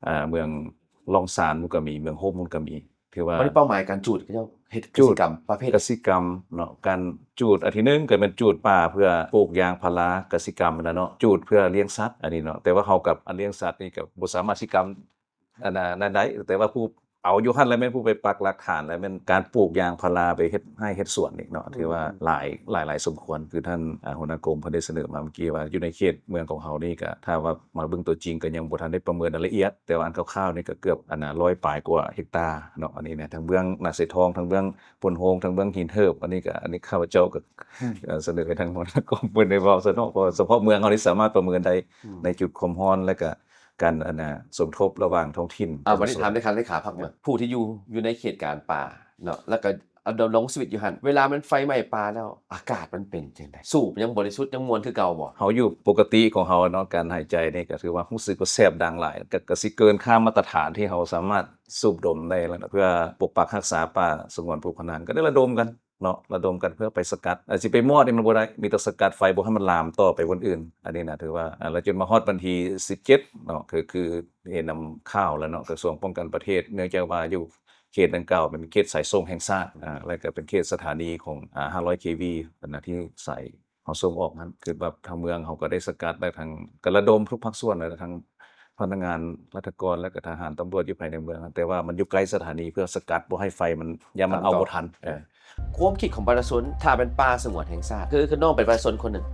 ອາ ເມືອງລ່ອງຊານມັນກໍມີ, ເມືອງໂຮມມັນກໍມີ. ຖືວ່າ ບັດນີ້ເປົ້າໝາຍການຈູດ ເຂົາເຈົ້າເຮັດກະສິກຳປະເພດ ກະສິກຳເນາະ ການຈູດອັນທີໜຶ່ງກໍແມ່ນຈູດປ່າເພື່ອປູກຢາງພາລາ ກະສິກຳຫັ້ນລະເນາະ ຈູດເພື່ອລ້ຽງສັດ ອັນນີ້ເນາະ. ແຕ່ວ່າເຮົາກັບອັນລ້ຽງສັດນີ້ກໍບໍ່ສາມາດສິກຳ ອັນນັ້ນໄດ້ ແຕ່ວ່າຜູ້ເອົາຢູ່ຫັ້ນລະແມ່ນຜູ້ໄປປັກຫຼັກຖານ ລະແມ່ນການປູກຢາງພາລາ ໄປເຮັດໄຮ່ເຮັດສວນນີ້ເນາະ ອືມ ຖືວ່າຫຼາຍ ຫຼາຍຫຼາຍສົມຄວນ. ຄືທ່ານ ອາ ຫົວໜ້າກົມເພິ່ນໄດ້ສະເໜີມາເມື່ອກີ້ວ່າ ຢູ່ໃນເຂດເມືອງຂອງເຮົານີ້ກໍ ຖ້າວ່າມາເບິ່ງຕົວຈິງກໍຍັງບໍ່ທັນໄດ້ປະເມີນລາຍລະອຽດ ແຕ່ວ່າອັນຄ່າວໆນີ້ກໍເກືອບ ອັນນາ ຮ້ອຍປາຍກວ່າເຮັກຕາເນາະ. ອັນນີ້ນະ ທັງເບື້ອງນາຊາຍທອງ ທັງເບື້ອງໂພນໂຮງ ທັງເບື້ອງຫີນເຫີບ ອັນນີ້ກໍ ອັນນີ້ຂ້າພະເຈົ້າກໍ ອືມ ເອີ ສະເໜີໃຫ້ທາງຫົວໜ້າກົມເພິ່ນໄດ້ເວົ້າຊະເນາະ ເພາະສະເພາະເມືອງເຮົານີ້ສາມາດປະເມີນໄດ້ ອືມ ໃນຈຸດຄວາມຮ້ອນ ແລະກະການ ອັນນາ ສົມທົບລະຫວ່າງທ້ອງຖິ່ນ. ອາ ບັດນີ້ຖາມເລຂາ ເລຂາພັກເມືອງ ຜູ້ທີ່ຢູ່ ຢູ່ໃນເຂດການປ່າເນາະ ແລ້ວກໍ ດຳລົງຊີວິດຢູ່ຫັ້ນ ເວລາມັນໄຟໄໝ້ປ່າແລ້ວ ອາກາດມັນເປັນຈັ່ງໃດ? ສູບຍັງບໍລິສຸດ ຍັງມ່ວນຄືເກົ່າບໍ່? ເຮົາຢູ່ປົກກະຕິຂອງເຮົາເນາະ ການຫາຍໃຈນີ້ກໍຖືວ່າຮູ້ສຶກວ່າແສບດັງຫຼາຍ ກໍ ກໍຊິເກີນຄ່າມາດຕະຖານທີ່ເຮົາສາມາດສູດດົມໄດ້ແລ້ວ ເພື່ອປົກປັກຮັກສາປ່າສະຫງວນພູພະນັງ ກໍໄດ້ລະດົມກັນເນາະ ລະດົມກັນເພື່ອໄປສະກັດ. ອາ ຊິໄປມອດນີ້ມັນບໍ່ໄດ້ ມີແຕ່ສະກັດໄຟບໍ່ໃຫ້ມັນລາມຕໍ່ໄປບ່ອນອື່ນ. ອັນນີ້ນະ ຖືວ່າ ອາ ແລ້ວຈົນມາຮອດວັນທີສິບເຈັດເນາະ ຄື ຄືເຫັນນຳຂ່າວແລ້ວເນາະ ກະຊວງປ້ອງກັນປະເທດ ເນື່ອງຈາກວ່າຢູ່ ເຂດດັ່ງກ່າວເປັນເຂດສາຍສົ່ງແຫ່ງຊາດ ອາ ແລະກະເປັນເຂດສະຖານີຂອງ ອາ ຫ້າຮ້ອຍ ເຄວີ ອັນນະ ທີ່ສາຍເຮົາສົ່ງອອກນັ້ນ ຄືແບບທາງເມືອງເຮົາກໍໄດ້ສະກັດ ແລະ ທາງ ກະລະດົມທຸກພາກສ່ວນ ແລະ ທັງພະນັກງານລັດຖະກອນ ແລະກະທະຫານຕຳຫຼວດຢູ່ພາຍໃນເມືອງ ແຕ່ວ່າມັນຢູ່ໃກ້ສະຖານີ ເພື່ອສະກັດບໍ່ໃຫ້ໄຟມັນ ຢ້ານມັນເອົາບໍ່ທັນ. ເອີ ຄວາມຄິດຂອງປະຊາຊົນ ຖ້າເປັນປ່າສະຫງວນແຫ່ງຊາດ ຄື ຄືນ້ອງເປັນປະຊາຊົນຄົນໜຶ່ງ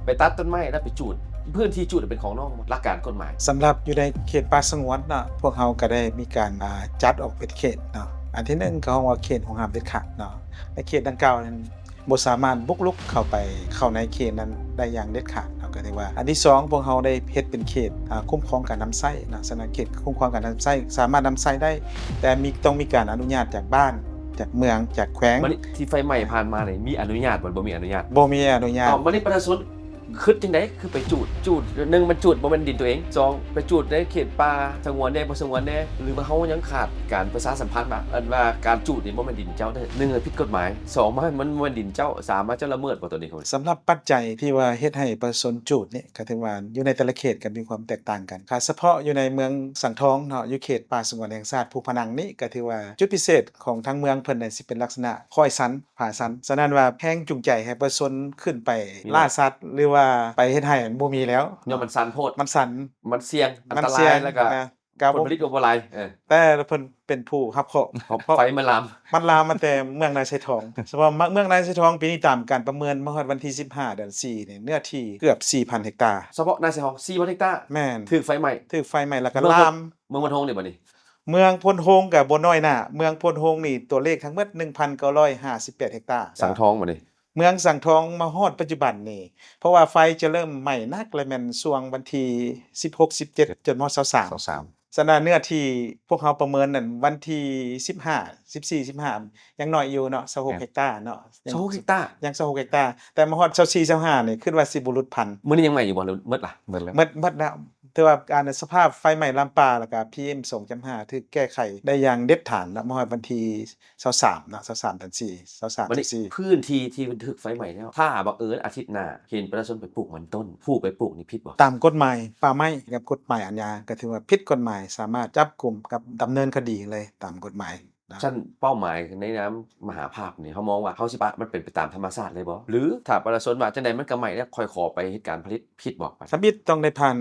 ໄປຕັດຕົ້ນໄມ້ແລ້ວໄປຈູດ ພື້ນທີ່ຈູດເປັນຂອງນ້ອງ ຫຼັກການກົດໝາຍ? ສຳລັບຢູ່ໃນເຂດປ່າສະຫງວນເນາະ ພວກເຮົາກໍໄດ້ມີການ ອາ ຈັດອອກເປັນເຂດເນາະ ອັນທີໜຶ່ງກໍຮ້ອງວ່າເຂດຫ່ວງຫ້າມເດັດຂາດເນາະ ແລະເຂດດັ່ງກ່າວນັ້ນບໍ່ສາມາດບຸກລຸກເຂົ້າໄປ ເຂົ້າໃນເຂດນັ້ນໄດ້ຢ່າງເດັດຂາດເນາະ ກໍຖືວ່າ ອັນທີສອງ ພວກເຮົາໄດ້ເຮັດເປັນເຂດ ອາ ຄຸ້ມຄອງການນຳໃຊ້ເນາະ ສະນັ້ນເຂດຄຸ້ມຄອງການນຳໃຊ້ສາມາດນຳໃຊ້ໄດ້ ແຕ່ມີ ຕ້ອງມີການອະນຸຍາດຈາກບ້ານ ຈາກເມືອງ ຈາກແຂວງ. ບັດນີ້ທີ່ໄຟໄໝ້ຜ່ານມານີ້ ມີອະນຸຍາດບໍ່ ບໍ່ມີອະນຸຍາດ? ບໍ່ມີອະນຸຍາດ. ເອົ້າ ບັດນີ້ປະຊາຊົນຄິດຈັ່ງໃດ ຄືໄປຈູດ? ຈູດ ໜຶ່ງ ມັນຈູດບໍ່ແມ່ນດິນຕົວເອງ, ສອງ ໄປຈູດໃນເຂດປ່າສະຫງວນແດ່ ບໍ່ສະຫງວນແດ່ ຫຼືວ່າເຮົາຍັງຂາດການປະຊາສຳພັນວ່າ ອັນວ່າການຈູດນີ້ບໍ່ແມ່ນດິນເຈົ້າເດີ ໜຶ່ງ ຜິດກົດໝາຍ, ສອງ ມາ ມັນບໍ່ແມ່ນດິນເຈົ້າ ສາມ ມາ ເຈົ້າລະເມີດບໍ່ຕົວນີ້? ສຳລັບປັດໄຈທີ່ວ່າເຮັດໃຫ້ປະຊາຊົນຈູດນີ້ ກໍຖືວ່າຢູ່ໃນແຕ່ລະເຂດກໍມີຄວາມແຕກຕ່າງກັນ. ຖ້າສະເພາະຢູ່ໃນເມືອງສັງທອງເນາະ ຢູ່ເຂດປ່າສະຫງວນແຫ່ງຊາດພູພະນັງນີ້ ກໍຖືວ່າຈຸດພິເສດຂອງທາງເມືອງເພິ່ນນີ້ຊິເປັນລັກສະນະຄ້ອຍຊັນ ຜາຊັນ. ສະນັ້ນວ່າແຮງຈູງໃຈໃຫ້ປະຊາຊົນຂຶ້ນໄປລ່າສັດ ຫຼືວ່າໄປເຮັດໄຮ່ມັນບໍ່ມີແລ້ວ ຍ້ອນມັນຊັນໂພດ. ມັນຊັນ ມັນສ່ຽງ ອັນຕະລາຍ ແລ້ວກໍ ກະ ຜົນຜະລິດກໍບໍ່ຫຼາຍ. ເອີ ແຕ່ເພິ່ນເປັນຜູ້ຮັບເຄາະ ເພາະໄຟມັນລາມ ມັນລາມມາແຕ່ເມືອງນາຊາຍທອງ. ສະເພາະເມືອງນາຊາຍທອງ ປີນີ້ຕາມການປະເມີນມາຮອດວັນທີສິບຫ້າ ເດືອນສີ່ນີ້ ເນື້ອທີ່ເກືອບສີ່ພັນເຮັກຕາ. ສະເພາະນາຊາຍທອງ ສີ່ພັນເຮັກຕາ? ແມ່ນ. ຖືກໄຟໄໝ້? ຖືກໄຟໄໝ້ ແລ້ວກໍລາມ. ເມືອງໂພນໂຮງນີ້ບັດນີ້? ເມືອງໂພນໂຮງກໍບໍ່ນ້ອຍໜ້າ ເມືອງໂພນໂຮງນີ້ຕົວເລກທັງໝົດໜຶ່ງພັນເກົ້າຮ້ອຍຫ້າສິບແປດເຮັກຕາ. ສັງທອງບັດນີ້? ເມືອງສັງທອງມາຮອດປັດຈຸບັນນີ້ ເພາະວ່າໄຟຈະເລີ່ມໄໝ້ໜັກແລ້ວແມ່ນຊ່ວງວັນທີສິບຫົກ ສິບເຈັດ ຈົນຮອດຊາວສາມ ຊາວສາມ. ສະນັ້ນເນື້ອທີ່ພວກເຮົາປະເມີນນັ້ນ ວັນທີສິບຫ້າ ສິບສີ່ ສິບຫ້າ ຍັງໜ້ອຍຢູ່ເນາະ ຊາວຫົກເຮັກຕາເນາະ. ຊາວຫົກເຮັກຕາ? ຍັງຊາວຫົກເຮັກຕາ ແຕ່ມາຮອດຊາວສີ່ ຊາວຫ້ານີ້ ຄິດວ່າຊິບໍ່ຫຼຸດພັນ. ມື້ນີ້ຍັງໄໝ້ຢູ່ບໍ່ ຫຼືໝົດລະ? ໝົດແລ້ວ ໝົດ ໝົດແລ້ວ. ຖືວ່າ ອັນ ສະພາບໄຟໄໝ້ລາມປ່າ ແລ້ວກະ ພີເອັມ ສອງຈຸດຫ້າ ຖືກແກ້ໄຂໄດ້ຢ່າງເດັດຂາດແລ້ວ ມາຮອດວັນທີຊາວສາມເນາະ ຊາວສາມເດືອນສີ່ ຊາວສາມ ວັນທີຊາວສີ່. ພື້ນທີ່ທີ່ມັນຖືກໄຟໄໝ້ແລ້ວ ຖ້າບັງເອີນອາທິດໜ້າເຫັນປະຊາຊົນໄປປູກມັນຕົ້ນ ຜູ້ໄປປູກນີ້ຜິດບໍ່? ຕາມກົດໝາຍປ່າໄມ້ກັບກົດໝາຍອາຍາ ກໍຖືວ່າຜິດກົດໝາຍ ສາມາດຈັບກຸມກັບດຳເນີນຄະດີເລີຍຕາມກົດໝາຍ. ຊັ້ນເປົ້າໝາຍໃນນາມມະຫາພາກນີ້ ເຮົາມອງວ່າເຮົາຊິປະໃຫ້ມັນເປັນໄປຕາມທຳມະຊາດເລີຍບໍ່ ຫຼືຖ້າປະຊາຊົນວ່າຈັ່ງໃດມັນກໍໄໝ້ແລ້ວ ຄ່ອຍຂໍໄປເຮັດການຜະລິດ ຜິດບໍ່? ທຳອິດຕ້ອງໄດ້ຜ່ານ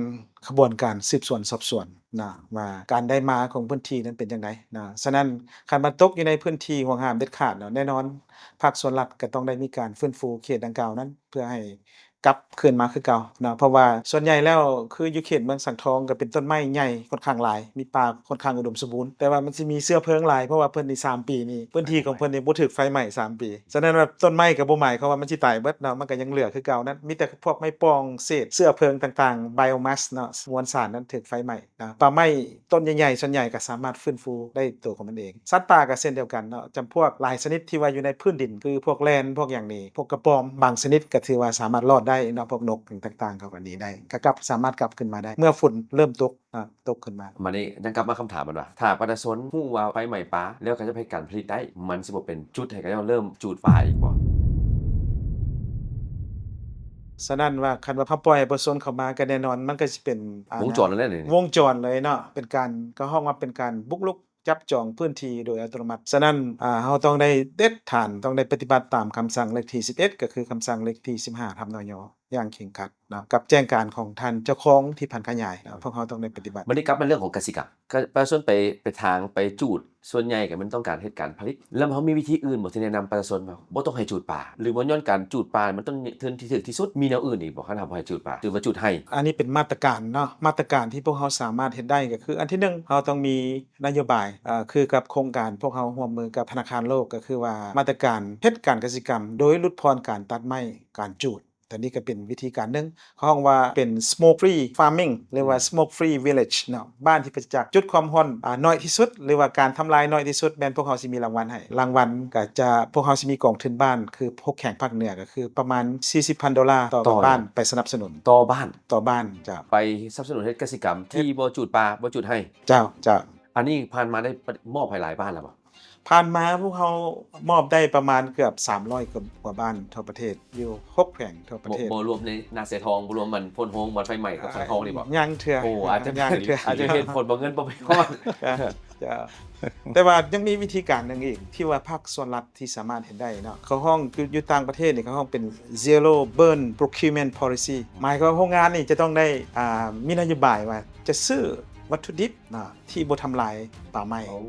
ຂະບວນການສືບສວນສອບສວນ ນະ ວ່າການໄດ້ມາຂອງພື້ນທີ່ນັ້ນເປັນຈັ່ງໃດນະ. ສະນັ້ນ ຄັນວ່າຕົກຢູ່ໃນພື້ນທີ່ຫວງຫ້າມເດັດຂາດເນາະ ແນ່ນອນພາກສ່ວນລັດກໍຕ້ອງໄດ້ມີການຟື້ນຟູເຂດດັ່ງກ່າວນັ້ນ ເພື່ອໃຫ້ກັບຄືນມາຄືເກົ່າເນາະ. ເພາະວ່າສ່ວນໃຫຍ່ແລ້ວ ຄືຢູ່ເຂດເມືອງສັງທອງກໍເປັນຕົ້ນໄມ້ໃຫຍ່ຄ່ອນຂ້າງຫຼາຍ ມີປ່າຄ່ອນຂ້າງອຸດົມສົມບູນ ແຕ່ວ່າມັນຊິມີເຊື້ອເພີງຫຼາຍ ເພາະວ່າເພິ່ນນີ້ສາມປີນີ້ ພື້ນທີ່ຂອງເພິ່ນນີ້ບໍ່ຖືກໄຟໄໝ້ສາມປີ. ສະນັ້ນວ່າຕົ້ນໄມ້ກໍບໍ່ໝາຍຄວາມວ່າມັນຊິຕາຍເບິດເນາະ ມັນກໍຍັງເຫຼືອຄືເກົ່ານັ້ນ ມີແຕ່ພວກໄມ້ປ່ອງ ເສດເຊື້ອເພີງຕ່າງໆ biomass ເນາະ ມວນສານນັ້ນຖືກໄຟໄໝ້ເນາະ. ປ່າໄມ້ຕົ້ນໃຫຍ່ໆ ສ່ວນໃຫຍ່ກໍສາມາດຟື້ນຟູໄດ້ຕົວຂອງມັນເອງ. ສັດປ່າກໍເຊັ່ນດຽວກັນເນາະ ຈຳພວກຫຼາຍຊະນິດທີ່ວ່າຢູ່ໃນພື້ນດິນ ຄືພວກແລນ ພວກຫຍັງນີ້ ພວກກະປອມ ບາງຊະນິດກໍຖືວ່າສາມາດລອດໄດ້ເນາະ ພວກນົກຫຍັງຕ່າງໆ ເຂົາກໍໜີໄດ້ ກໍກັບ ສາມາດກັບຄືນມາໄດ້ ເມື່ອຝົນເລີ່ມຕົກ ອາ ຕົກຂຶ້ນມາ. ມານີ້ຍັງກັບມາຄຳຖາມມັນວ່າ ຖ້າປະຊາຊົນຮູ້ວ່າໄຟໄໝ້ປ່າແລ້ວ ເຂົາຈະເຮັດການຜະລິດໄດ້, ມັນຊິບໍ່ເປັນຈຸດໃຫ້ເຂົາເຈົ້າເລີ່ມຈູດປ່າອີກບໍ່? ສະນັ້ນວ່າ ຄັນວ່າເຮົາປ່ອຍໃຫ້ປະຊາຊົນເຂົ້າມາ ກໍແນ່ນອນມັນກໍຊິເປັນ ອ່າ ວົງຈອນແລ້ວນີ້ ວົງຈອນເລີຍເນາະ, ເປັນການ ເຂົາເອີ້ນວ່າເປັນການບຸກລຸກຈັບຈອງພື້ນທີ່ໂດຍອັດຕະໂນມັດ. ສະນັ້ນ ອ່າ ເຮົາຕ້ອງໄດ້ເດັດຂາດ ຕ້ອງໄດ້ປະຕິບັດຕາມຄຳສັ່ງເລກທີສິບເອັດ ກໍຄືຄຳສັ່ງເລກທີສິບຫ້າທັບ ນຍ ຢ່າງເຄັ່ງຄັດເນາະ ກັບແຈ້ງການຂອງທ່ານເຈົ້າຄອງທີ່ຜັນຂະຫຍາຍເນາະ ພວກເຮົາຕ້ອງໄດ້ປະຕິບັດ. ບັດນີ້ກັບມາເລື່ອງຂອງກະສິກຳ ກະ ປະຊາຊົນໄປ ໄປຖາງ ໄປຈູດ ສ່ວນໃຫຍ່ກໍແມ່ນຕ້ອງການເຮັດການຜະລິດ ແລ້ວເຮົາມີວິທີອື່ນບໍ່ທີ່ແນະນຳປະຊາຊົນວ່າບໍ່ຕ້ອງໃຫ້ຈູດປ່າ ຫຼືວ່າຍ້ອນການຈູດປ່າມັນຕ້ອງທຶນທີ່ຖືກທີ່ສຸດ ມີແນວອື່ນອີກບໍ່ ຄັນເຮົາບໍ່ໃຫ້ຈູດປ່າ ຫຼືວ່າຈູດໄຮ່? ອັນນີ້ເປັນມາດຕະການເນາະ ມາດຕະການທີ່ພວກເຮົາສາມາດເຮັດໄດ້ ກໍຄືອັນທີໜຶ່ງ ເຮົາຕ້ອງມີນະໂຍບາຍ ເອີ ຄືກັບໂຄງການພວກເຮົາຮ່ວມມືກັບທະນາຄານໂລກ ກໍຄືວ່າມາດຕະການເຮັດການກະສິກຳໂດຍຫຼຸດຜ່ອນການຕັດໄມ້ ການຈູດ ຕົວນີ້ກໍເປັນວິທີການໜຶ່ງ ເຂົາເອີ້ນວ່າເປັນ smoke free farming ຫຼືວ່າ smoke free village ເນາະ ບ້ານທີ່ປາສະຈາກຈຸດຄວາມຮ້ອນ ອາ ໜ້ອຍທີ່ສຸດ ຫຼືວ່າການທຳລາຍໜ້ອຍທີ່ສຸດ ແມ່ນພວກເຮົາຊິມີລາງວັນໃຫ້ ລາງວັນກໍຈະ ພວກເຮົາຊິມີກອງທຶນບ້ານ ຄືພວກແຂວງພາກເໜືອ ກໍຄືປະມານສີ່ສິບພັນໂດລາຕໍ່ ຕໍ່ ບ້ານ ໄປສະໜັບສະໜູນ ຕໍ່ບ້ານ ຕໍ່ບ້ານ ເຈົ້າ ໄປສະໜັບສະໜູນເຮັດກະສິກຳທີ່ບໍ່ຈູດປ່າ ບໍ່ຈູດໄຮ່ ເຈົ້າ ເຈົ້າ. ອັນນີ້ຜ່ານມາໄດ້ມອບໃຫ້ຫຼາຍບ້ານແລ້ວບໍ່? ຜ່ານມາພວກເຮົາມອບໄດ້ປະມານເກືອບສາມຮ້ອຍກວ່າບ້ານທົ່ວປະເທດ ຢູ່ຫົກແຂວງທົ່ວປະເທດ ບໍ່ ບໍ່ລວມໃນນາເຊຍທອງ ບໍ່ລວມມັນໂພນໂຮງ ບ່ອນໄຟໄໝ້ກັບສັງທອງນີ້ບໍ່? ຍັງເທື່ອ ໂອ້ ອາດຈະ ຍັງເທື່ອ ອາດຈະເຮັດຜົນບໍ່ເງິນບໍ່ໄປຮອດ ເຈົ້າ ເຈົ້າ. ແຕ່ວ່າຍັງມີວິທີການໜຶ່ງອີກ ທີ່ວ່າພາກສ່ວນລັດທີ່ສາມາດເຮັດໄດ້ເນາະ ເຂົາຮ້ອງ ຢູ່ ຢູ່ຕ່າງປະເທດນີ້ ເຂົາຮ້ອງເປັນ zero burn procurement policy ໝາຍຄວາມວ່າໂຮງງານນີ້ຈະຕ້ອງໄດ້ ອ່າ ມີນະໂຍບາຍວ່າຈະຊື້ວັດຖຸດິບເນາະ ທີ່ບໍ່ທຳລາຍປ່າໄມ້ ໂອ້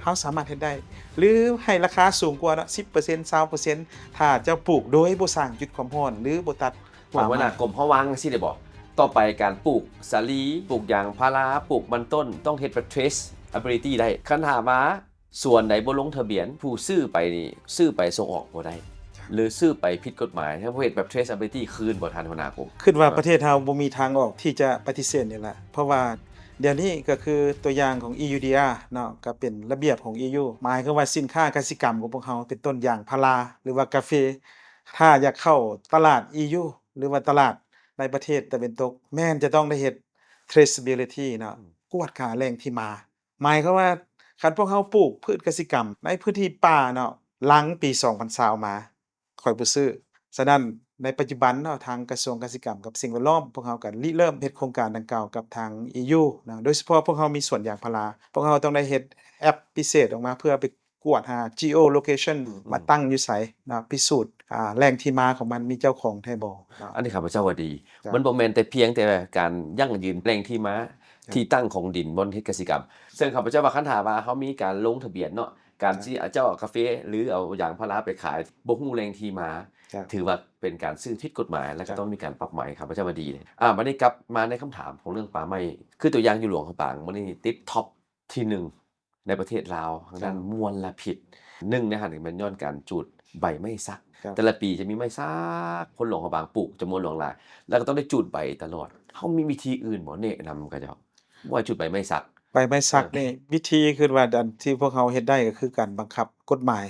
ເຮົາສາມາດເຮັດໄດ້ ຫຼືໃຫ້ລາຄາສູງກວ່າເນາະ ສິບເປີເຊັນ ຊາວເປີເຊັນ ຖ້າເຈົ້າປູກໂດຍບໍ່ສ້າງຈຸດຄວາມຮ້ອນ ຫຼືບໍ່ຕັດປ່າໄມ້. ຫົວໜ້າກົມ ເຮົາວາງຈັ່ງຊີ້ໄດ້ບໍ່? ຕໍ່ໄປການປູກສາລີ ປູກຢາງພາລາ ປູກມັນຕົ້ນ ຕ້ອງເຮັດແບບ traceability ໄດ້. ຄັນຖ້າວ່າສວນໃດບໍ່ລົງທະບຽນ ຜູ້ຊື້ໄປນີ້ ຊື້ໄປສົ່ງອອກບໍ່ໄດ້ ຫຼືຊື້ໄປຜິດກົດໝາຍ ຖ້າບໍ່ເຮັດແບບ traceability ຄືນບໍ່ ທ່ານຫົວໜ້າກົມ? ຄິດວ່າປະເທດເຮົາບໍ່ມີທາງອອກທີ່ຈະປະຕິເສດນີ້ແຫຼະ ເພາະວ່າ ດຽວນີ້ກໍຄືຕົວຢ່າງຂອງ EUDR ເນາະ ກໍເປັນລະບຽບຂອງ EU ໝາຍຄວາມວ່າສິນຄ້າກະສິກຳຂອງພວກເຮົາ ເປັນຕົ້ນຢາງພາລາ ຫຼືວ່າກາເຟ ຖ້າຢາກເຂົ້າຕະຫຼາດ EU ຫຼືວ່າຕະຫຼາດໃນປະເທດຕາເວັນຕົກ ແມ່ນຈະຕ້ອງໄດ້ເຮັດ traceability ເນາະ ອືມ ກວດຫາແຫຼ່ງທີ່ມາ. ໝາຍຄວາມວ່າ ຄັນພວກເຮົາປູກພືດກະສິກຳໃນພື້ນທີ່ປ່າເນາະ ຫຼັງປີສອງພັນຊາວມາ ຂ້ອຍບໍ່ຊື້. ສະນັ້ນ ໃນປັດຈຸບັນເນາະ ທາງກະຊວງກະສິກຳກັບສິ່ງແວດລ້ອມ ພວກເຮົາກໍລິເລີ່ມເຮັດໂຄງການດັ່ງກ່າວກັບທາງ EU ເນາະ ໂດຍສະເພາະພວກເຮົາມີສວນຢາງພາລາ ພວກເຮົາຕ້ອງໄດ້ເຮັດແອັບພິເສດອອກມາ ເພື່ອໄປກວດຫາ geolocation ອືມ ວ່າຕັ້ງຢູ່ໃສເນາະ ພິສູດ ອ່າ ແຫຼ່ງທີ່ມາຂອງມັນມີເຈົ້າຂອງແທ້ບໍ່ເນາະ. ອັນນີ້ຂ້າພະເຈົ້າວ່າດີ ເຈົ້າ ມັນບໍ່ແມ່ນແຕ່ພຽງແຕ່ການຢັ້ງຢືນແຫຼ່ງທີ່ມາ ເຈົ້າ ທີ່ຕັ້ງຂອງດິນບ່ອນເຮັດກະສິກຳ ເຊິ່ງຂ້າພະເຈົ້າວ່າ ຄັນຖ້າວ່າເຮົາມີການລົງທະບຽນເນາະ ການ ເຈົ້າ ທີ່ເຈົ້າເອົາກາເຟ ຫຼືເອົາຢາງພາລາໄປຂາຍ ບໍ່ຮູ້ແຫຼ່ງທີ່ມາ ເຈົ້າ ຖືວ່າເປັນການຊື້ຜິດກົດໝາຍ ແລ້ວກໍ ເຈົ້າ ຕ້ອງມີການປັບໃໝ. ຂ້າພະເຈົ້າວ່າດີເລີຍ. ອ່າ ບັດນີ້ກັບມາໃນຄຳຖາມຂອງເລື່ອງປ່າໄມ້ ຄືຕົວຢ່າງຢູ່ຫຼວງພະບາງ ມື້ນີ້ຕິດທັອບທີໜຶ່ງໃນປະເທດລາວ ທາງດ້ານ ເຈົ້າ ມົນລະພິດ. ໜຶ່ງໃນຫັ້ນແມ່ນຍ້ອນການຈູດໃບໄມ້ສັກ ເຈົ້າ ແຕ່ລະປີຈະມີໄມ້ສັກ ຄົນຫຼວງພະບາງປູກຈຳນວນຫຼວງຫຼາຍ ແລ້ວກໍຕ້ອງໄດ້ຈູດໃບຕະຫຼອດ. ເຮົາມີວິທີອື່ນບໍ່ ແນະນຳເຂົາເຈົ້າ ບໍ່ໃຫ້ຈູດໃບໄມ້ສັກ? ໃບໄມ້ສັກ ເອີ ນີ້ ວິທີຄືວ່າ ອັນທີ່ພວກເຮົາເຮັດໄດ້ກໍຄືການບັງຄັບກົດໝາຍ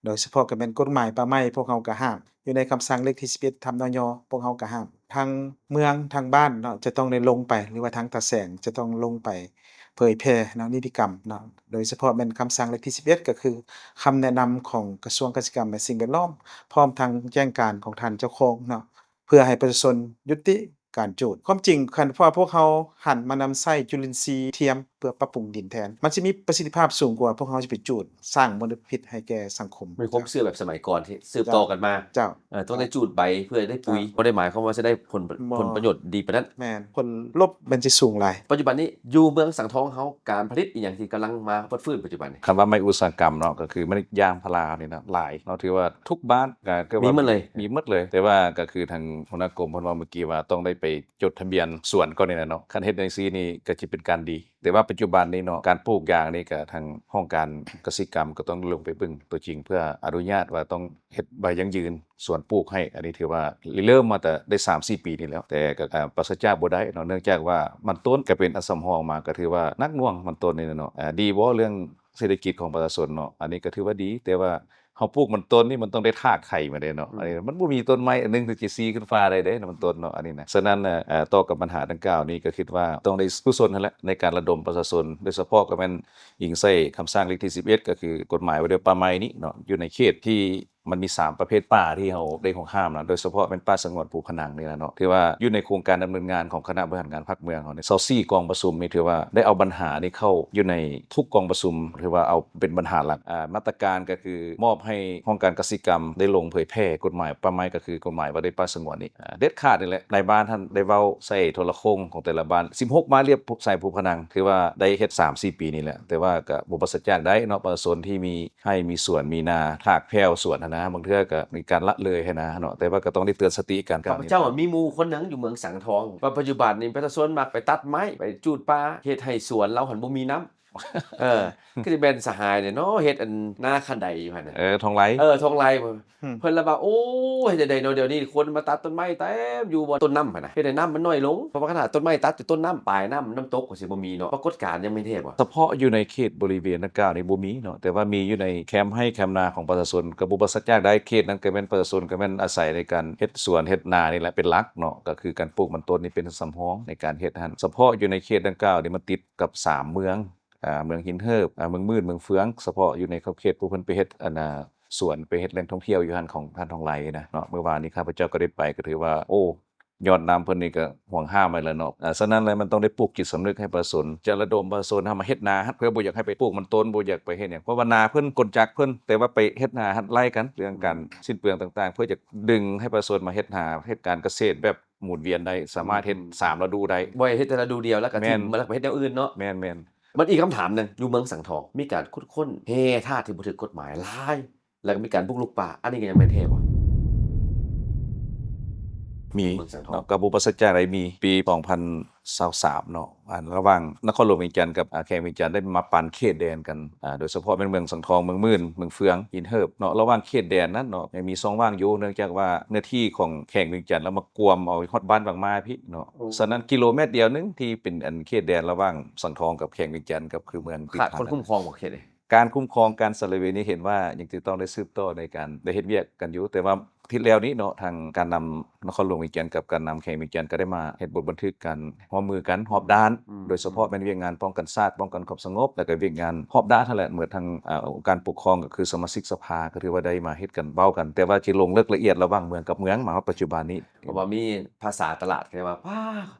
ໂດຍສະເພາະກໍແມ່ນກົດໝາຍປ່າໄມ້ ພວກເຮົາກໍຫ້າມ ຢູ່ໃນຄຳສັ່ງເລກທີສິບເອັດທັບ ນຍ ພວກເຮົາກໍຫ້າມ ທາງເມືອງ ທາງບ້ານເນາະ ຈະຕ້ອງໄດ້ລົງໄປ ຫຼືວ່າທາງຕາແສງຈະຕ້ອງລົງໄປເຜີຍແຜ່ເນາະ ນິຕິກຳເນາະ ໂດຍສະເພາະແມ່ນຄຳສັ່ງເລກທີສິບເອັດ ກໍຄືຄຳແນະນຳຂອງກະຊວງກະສິກຳ ແລະ ສິ່ງແວດລ້ອມ ພ້ອມທັງແຈ້ງການຂອງທ່ານເຈົ້າຄອງເນາະ ເພື່ອໃຫ້ປະຊາຊົນຢຸດຕິ ການຈູດ. ຄວາມຈິງ ຄັນວ່າພວກເຮົາຫັນມານຳໃຊ້ຈຸລິນຊີທຽມເພື່ອປັບປຸງດິນແທນ, ມັນຊິມີປະສິດທິພາບສູງກວ່າພວກເຮົາຊິໄປຈູດສ້າງມົນລະພິດໃຫ້ແກ່ສັງຄົມ. ມີຄວາມເຊື່ອແບບສະໄໝກ່ອນທີ່ສືບຕໍ່ກັນມາ. ເຈົ້າ. ເອີ ຕ້ອງໄດ້ຈູດໃບເພື່ອໄດ້ປຸຍ, ບໍ່ໄດ້ໝາຍຄວາມວ່າຈະໄດ້ຜົນ ບໍ່ ຜົນປະໂຫຍດດີປານນັ້ນ. ແມ່ນ. ຜົນລົບມັນຊິສູງຫຼາຍ. ປັດຈຸບັນນີ້ຢູ່ເມືອງສັງທອງເຮົາ ການຜະລິດອີ່ຫຍັງທີ່ກຳລັງມາຟົດຟື້ນປັດຈຸບັນນີ້? ຄຳວ່າໄມ້ອຸດສາຫະກຳເນາະ ກໍຄືໄມ້ຢາງພາລານີ້ນະ ຫຼາຍເນາະ, ຖືວ່າທຸກບ້ານກໍຄືວ່າມີໝົດເລີຍ. ມີໝົດເລີຍ, ແຕ່ວ່າກໍຄືທາງຫົວໜ້າກົມເພິ່ນເວົ້າເມື່ອກີ້ວ່າ ຕ້ອງໄດ້ໄປຈົດທະບຽນສວນກ່ອນນີ້ນະເນາະ. ຄັນເຮັດຈັ່ງຊີ້ນີ້ກໍຈະເປັນການດີ, ແຕ່ວ່າປັດຈຸບັນນີ້ເນາະ ການປູກຢາງນີ້ກໍທາງຫ້ອງການກະສິກຳກໍຕ້ອງລົງໄປເບິ່ງຕົວຈິງ ເພື່ອອະນຸຍາດວ່າຕ້ອງ ເຮັດໃບຢັ້ງຢືນສວນປູກໃຫ້. ອັນນີ້ຖືວ່າລິເລີ່ມມາແຕ່ໄດ້ສາມສີ່ປີນີ້ແລ້ວ, ແຕ່ກໍ ອ່າ ປາສະຈາກບໍ່ໄດ້ເນາະ, ເນື່ອງຈາກວ່າມັນຕົ້ນກໍເປັນອັນສຳຮອງມາ ກໍຖືວ່າໜັກໜ່ວງມັນຕົ້ນນີ້ເນາະ. ອ່າ ດີບໍ່ເລື່ອງເສດຖະກິດຂອງປະຊາຊົນເນາະ? ອັນນີ້ກໍຖືວ່າດີ, ແຕ່ວ່າເຮົາປູກມັນຕົ້ນນີ້ ມັນຕ້ອງໄດ້ຖາກໄຂ່ມາເດ້ເນາະ. ອືມ ອັນນີ້ມັນບໍ່ມີຕົ້ນໄມ້ອັນໜຶ່ງທີ່ຈະຊີ້ຂຶ້ນຟ້າໄດ້ເດ້ ມັນຕົ້ນເນາະ ອັນນີ້ນະ. ສະນັ້ນ ເອີ ຕໍ່ກັບບັນຫາດັ່ງກ່າວນີ້ ກໍຄິດວ່າຕ້ອງໄດ້ສູ້ຊົນຫັ້ນແຫຼະ ໃນການລະດົມປະຊາຊົນ, ໂດຍສະເພາະກໍແມ່ນ ອີງໃສ່ຄຳສັ່ງເລກທີສິບເອັດ ກໍຄືກົດໝາຍວ່າດ້ວຍປ່າໄມ້ນີ້ເນາະ, ຢູ່ໃນເຂດທີ່ມັນມີສາມປະເພດປ່າທີ່ເຮົາໄດ້ຫວງຫ້າມນະ, ໂດຍສະເພາະແມ່ນປ່າສະຫງວນພູພະນັງນີ້ລະເນາະ. ຖືວ່າຢູ່ໃນໂຄງການດຳເນີນງານຂອງຄະນະບໍລິຫານງານພັກເມືອງເຮົານີ້ ຊາວສີ່ກອງປະຊຸມນີ້ ຖືວ່າໄດ້ເອົາບັນຫານີ້ເຂົ້າຢູ່ໃນທຸກກອງປະຊຸມ, ຖືວ່າເອົາເປັນບັນຫາຫຼັກ. ອາ ມາດຕະການກໍຄືມອບໃຫ້ຫ້ອງການກະສິກຳໄດ້ລົງເຜີຍແຜ່ກົດໝາຍປ່າໄມ້ ກໍຄືກົດໝາຍວ່າດ້ວຍປ່າສະຫງວນນີ້ ອາ ເດັດຂາດນີ້ແຫຼະ. ນາຍບ້ານຫັ້ນໄດ້ເວົ້າໃສ່ໂທລະໂຄ່ງຂອງແຕ່ລະບ້ານ ສິບຫົກ ມາລຽບໃສ່ພູພະນັງ, ຖືວ່າໄດ້ເຮັດສາມສີ່ປີນີ້ແຫຼະ, ແຕ່ວ່າກໍບໍ່ປາສະຈາກໄດ້ເນາະ ປະຊາຊົນທີ່ມີໄຮ່ມີສວນ ມີນາ ຖາກແພ້ວສວນຫັ້ນນະ, ບາງເທື່ອກໍມີການລະເລີຍຫັ້ນນະເນາະ, ແຕ່ວ່າກໍຕ້ອງໄດ້ເຕືອນສະຕິກັນ. ຂ້າພະເຈົ້າມີໝູ່ຄົນໜຶ່ງຢູ່ເມືອງສັງທອງ ວ່າປັດຈຸບັນນີ້ປະຊາຊົນມັກໄປຕັດໄມ້ ໄປຈູດປ່າ ເຮັດໄຮ່ສວນ, ລາວຫັ້ນບໍ່ມີນ້ຳ. ເອີ ຄືຊິແມ່ນສະຫາຍນີ້ເນາະ ເຮັດອັນນາຄັນໄດຢູ່ຫັ້ນນະ. ເອີ ທອງໄລ. ເອີ ທອງໄລ. ອືມ ເພິ່ນລະວ່າ ໂອ້ ເຮັດຈັ່ງໃດເນາະ ດຽວນີ້ຄົນມາຕັດຕົ້ນໄມ້ເຕັມຢູ່ບ່ອນຕົ້ນນ້ຳຫັ້ນນະ, ເຮັດໃຫ້ນ້ຳມັນໜ້ອຍລົງ, ເພາະວ່າຂະໜາດຕົ້ນໄม้ຕັດຢູ່ຕົ້ນນ້ຳ ປາຍນ້ຳ ນ້ຳຕົກກໍຊິບໍ່ມີເນາະ. ປາກົດການຍັງບໍ່ເຫັນເຫັນບໍ່ ສະເພາະຢູ່ໃນເຂດບໍລິເວນດັ່ງກ່າວນີ້ບໍ່ມີເນາະ, ແຕ່ວ່າມີຢູ່ໃນແຄມໄຮ່ແຄມນາຂອງປະຊາຊົນ ກໍບໍ່ປາສະຈາກໄດ້. ເຂດນັ້ນກໍແມ່ນປະຊາຊົນກໍແມ່ນອາໄສໃນການເຮັດສວນເຮັດນານີ້ແຫຼະເປັນຫຼັກເນາະ, ກໍຄືການປູກມັນຕົ້ນນີ້ເປັນສຳຮອງໃນການເຮັດຫັ້ນ. ສະເພາະຢູ່ໃນເຂດດັ່ງກ່າວນີ້ ມັນຕິດກັບສາມເມືອງ, ອ່າ ເມືອງຫີນເຫີບ, ອ່າ ເມືອງໝື່ນ, ເມືອງເຟືອງ, ສະເພາະຢູ່ໃນຂອບເຂດຜູ້ເພິ່ນໄປເຮັດ ອັນນ່າ ສວນ ໄປເຮັດແຫຼ່ງທ່ອງທ່ຽວຢູ່ຫັ້ນຂອງທ່ານທອງໄລນະເນາະ. ມື້ວານນີ້ຂ້າພະເຈົ້າກໍໄດ້ໄປ ກໍຖືວ່າ ໂອ້ ຍອດນ້ຳເພິ່ນນີ້ກໍຫວງຫ້າມໄວ້ແລ້ວເນາະ. ອ່າ ສະນັ້ນແລ້ວມັນຕ້ອງໄດ້ປູກຈິດສຳນຶກໃຫ້ປະຊາຊົນ, ຈະລະດົມປະຊາຊົນໃຫ້ມາເຮັດນາຫັ້ນ ເພື່ອບໍ່ຢາກໃຫ້ໄປປູກມັນຕົ້ນ, ບໍ່ຢາກໄປເຮັດຫຍັງ, ເພາະວ່ານາເພິ່ນ ກົນຈັກເພິ່ນ, ແຕ່ວ່າໄປເຮັດນາຫັ້ນໄລ່ກັນເລື່ອງການ ອືມ ສິ້ນເປືອງຕ່າງໆ, ເພື່ອຈະດຶງໃຫ້ປະຊາຊົນມາເຮັດນາ ເຮັດການກະເສດແບບໝູນວຽນໄດ້, ສາມາດເຮັດ ອືມ ສາມລະດູໄດ້, ບໍ່ໃຫ້ເຮັດແຕ່ລະດູດຽວແລ້ວກໍ ແມ່ນ ຖິ້ມ ແລ້ວກໍໄປເຮັດແນວອື່ນເນາະ. ແມ່ນໆ. ມັນອີກຄຳຖາມໜຶ່ງ, ຢູ່ເມືອງສັງທອງ ມີການຂຸດຄົ້ນແຮ່ທາດທີ່ບໍ່ຖືກກົດໝາຍຫຼາຍ ແລ້ວກໍມີການບຸກລຸກປ່າ, ອັນນີ້ກໍຍັງແມ່ນແທ້ບໍ່? ມີ ເມືອງສັງທອງ ເນາະ, ກໍບໍ່ປາສຈາກໄດ້ມີ. ປີສອງພັນຊາວສາມເນາະ, ອັນ ລະຫວ່າງນະຄອນຫຼວງວຽງຈັນກັບ ອາ ແຂວງວຽງຈັນໄດ້ມາປັນເຂດແດນກັນ, ອາ ໂດຍສະເພາະແມ່ນເມືອງສັງທອງ, ເມືອງໝື່ນ, ເມືອງເຟືອງ, ຫີນເຫີບເນາະ. ລະຫວ່າງເຂດແດນນັ້ນເນາະ ຍັງມີຊ່ອງວ່າງຢູ່, ເນື່ອງຈາກວ່າເນື້ອທີ່ຂອງແຂວງວຽງຈັນລະມາກວມເອົາຮອດບ້ານວັງມາພີ້ເນາະ. ໂອ້ ສະນັ້ນ ກິໂລແມັດດຽວໜຶ່ງທີ່ເປັນອັນເຂດແດນລະຫວ່າງສັງທອງກັບແຂວງວຽງຈັນ ກໍຄືເມືອງຕິດ ຂາດຄົນຄຸ້ມຄອງບໍ່ເຂດນີ້? ການຄຸ້ມຄອງ ການສະເລວນີ້ ເຫັນວ່າຍັງຈະຕ້ອງໄດ້ສືບຕໍ່ໃນການໄດ້ເຮັດວຽກກັນຢູ່, ແຕ່ວ່າທິດແລ້ວນີ້ເນາະ ທາງການນຳນະຄອນຫຼວງວຽງຈັນກັບການນຳແຂວງວຽງຈັນ ກໍໄດ້ມາເຮັດບົດບັນທຶກການຮ່ວມມືກັນຮອບດ້ານ, ອືມ ໂດຍສະເພາະແມ່ນວຽກງານປ້ອງກັນຊາດ, ປ້ອງກັນຄວາມສະຫງົບ ແລ້ວກໍວຽກງານຮອບດ້ານຫັ້ນແຫຼະ. ເໝິດທັງ ອາ ອົງການປົກຄອງ ກໍຄືສະມາຊິກສະພາ ກໍຖືວ່າໄດ້ມາເຮັດກັນເວົ້າກັນ, ແຕ່ວ່າຊິລົງເລິກລະອຽດລະຫວ່າງເມືອງກັບເມືອງມາຮອດປັດຈຸບັນນີ້ ເພາະວ່າມີພາສາຕະຫຼາດ ເອີ້ນວ່າ ວ້າ